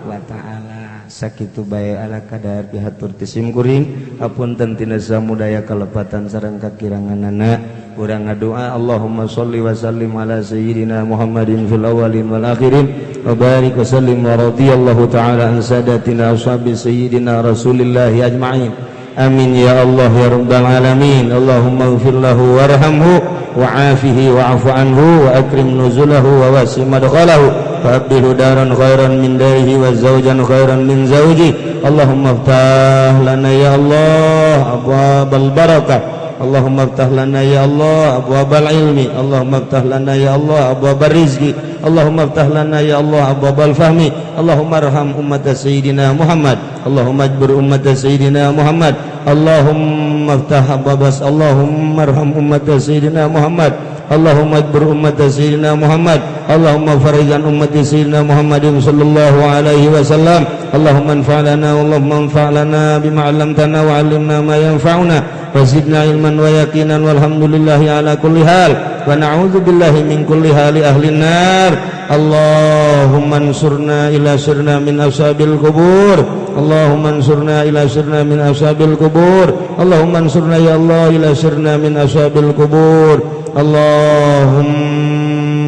wa taala. Sakitu bae ala kadar pihatur ti sim kuring, hapunten tina samudaya kalepatan sareng kakiranganana. Urang ngadoa Allahumma sholli wa sallim ala sayyidina Muhammadin fil awwalin wal akhirin wa barik wa sallim wa radhiyallahu ta'ala an sadatina ashabi sayyidina Rasulillahi ajma'in. Amin ya Allah ya rabbal alamin. Allahumma ighfir lahu warhamhu wa'afihi wa'afu anhu wa akrim nuzulahu wa wasi madkhalahu wa abdihu daran khairan min darihi wa zawjan khairan min zawji. Allahumma iftah lana ya Allah abwabal barakah. Allahumma iftah lana ya Allah abwabal ilmi. Allahumma iftah lana ya Allah abwabar rizqi. Allahumma iftah lana ya Allah abwabal fahmi. Allahumma arham ummat sayyidina Muhammad. Allahumma ajbur ummat sayyidina Muhammad. Allahumma iftah abwabas. Allahumma arham ummat sayyidina Muhammad. Allahumma ajbur ummat sayyidina Muhammad. Allahumma farijan ummat sayyidina Muhammadin sallallahu alaihi wasallam. Allahumma anfa' lana, Allahumma anfa' lana bima 'allamtana wa 'allimna ma yanfa'una wa zidna ilman wa yaqinan walhamdulillahi ala kulli hal wa na'udzu billahi min kulli hali ahli nar. Allahumma ansurna ila sirna min ashabil kubur. Allahumma ansurna ila sirna min ashabil kubur. Allahumma ansurna ya Allah ila sirna min ashabil kubur. Allahumma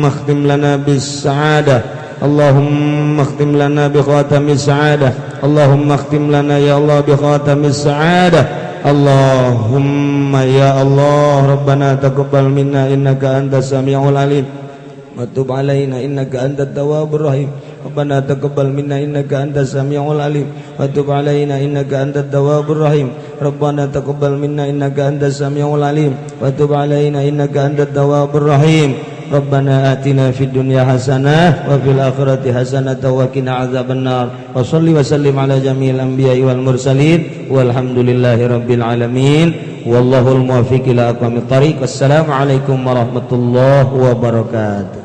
khtim lana bis sa'adah. Allahumma khtim lana bi khatamis sa'adah. Allahumma khtim lana ya Allah bi khatamis sa'adah. Allahumma ya Allah Rabbana taqabbal minna innaka antas samiul alim wa tub alaina innaka antat tawwabur rahim. Rabbana taqabbal minna innaka antas samiul alim wa tub alaina innaka antat tawwabur rahim. Rabbana taqabbal minna innaka antas samiul alim wa tub alaina innaka antat tawwabur rahim. Rabbana atina fid dunya hasanah wa fil akhirati hasanah wa qina adzabannar. Wa shalli wa sallim ala jami'il anbiya'i wal mursalin walhamdulillahi rabbil alamin. Wallahul muwaffiq ila aqwamit thariq. Wassalamu alaikum warahmatullahi wabarakatuh.